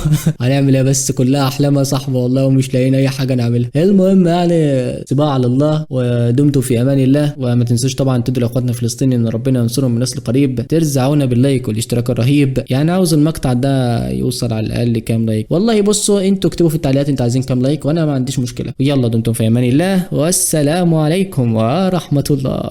هنعمل ايه؟ بس كلها احلام يا صاحبي والله، ومش لاقيين اي حاجة نعملها. المهم يعني سيبها على الله، ودمتم في امان الله. وما تنسوش طبعا تدعوا لاخواتنا الفلسطينيين ان ربنا ينصرهم من نسل قريب. ترزعونا بال like والاشتراك الرهيب. يعني عاوز المقطع ده يوصل على الاقل كام like؟ والله بصوا انتوا اكتبوا في التعليقات انتوا عايزين كام like وانا ما عنديش مشكلة. ويلا دمتم في امان الله، والسلام عليكم ورحمة الله.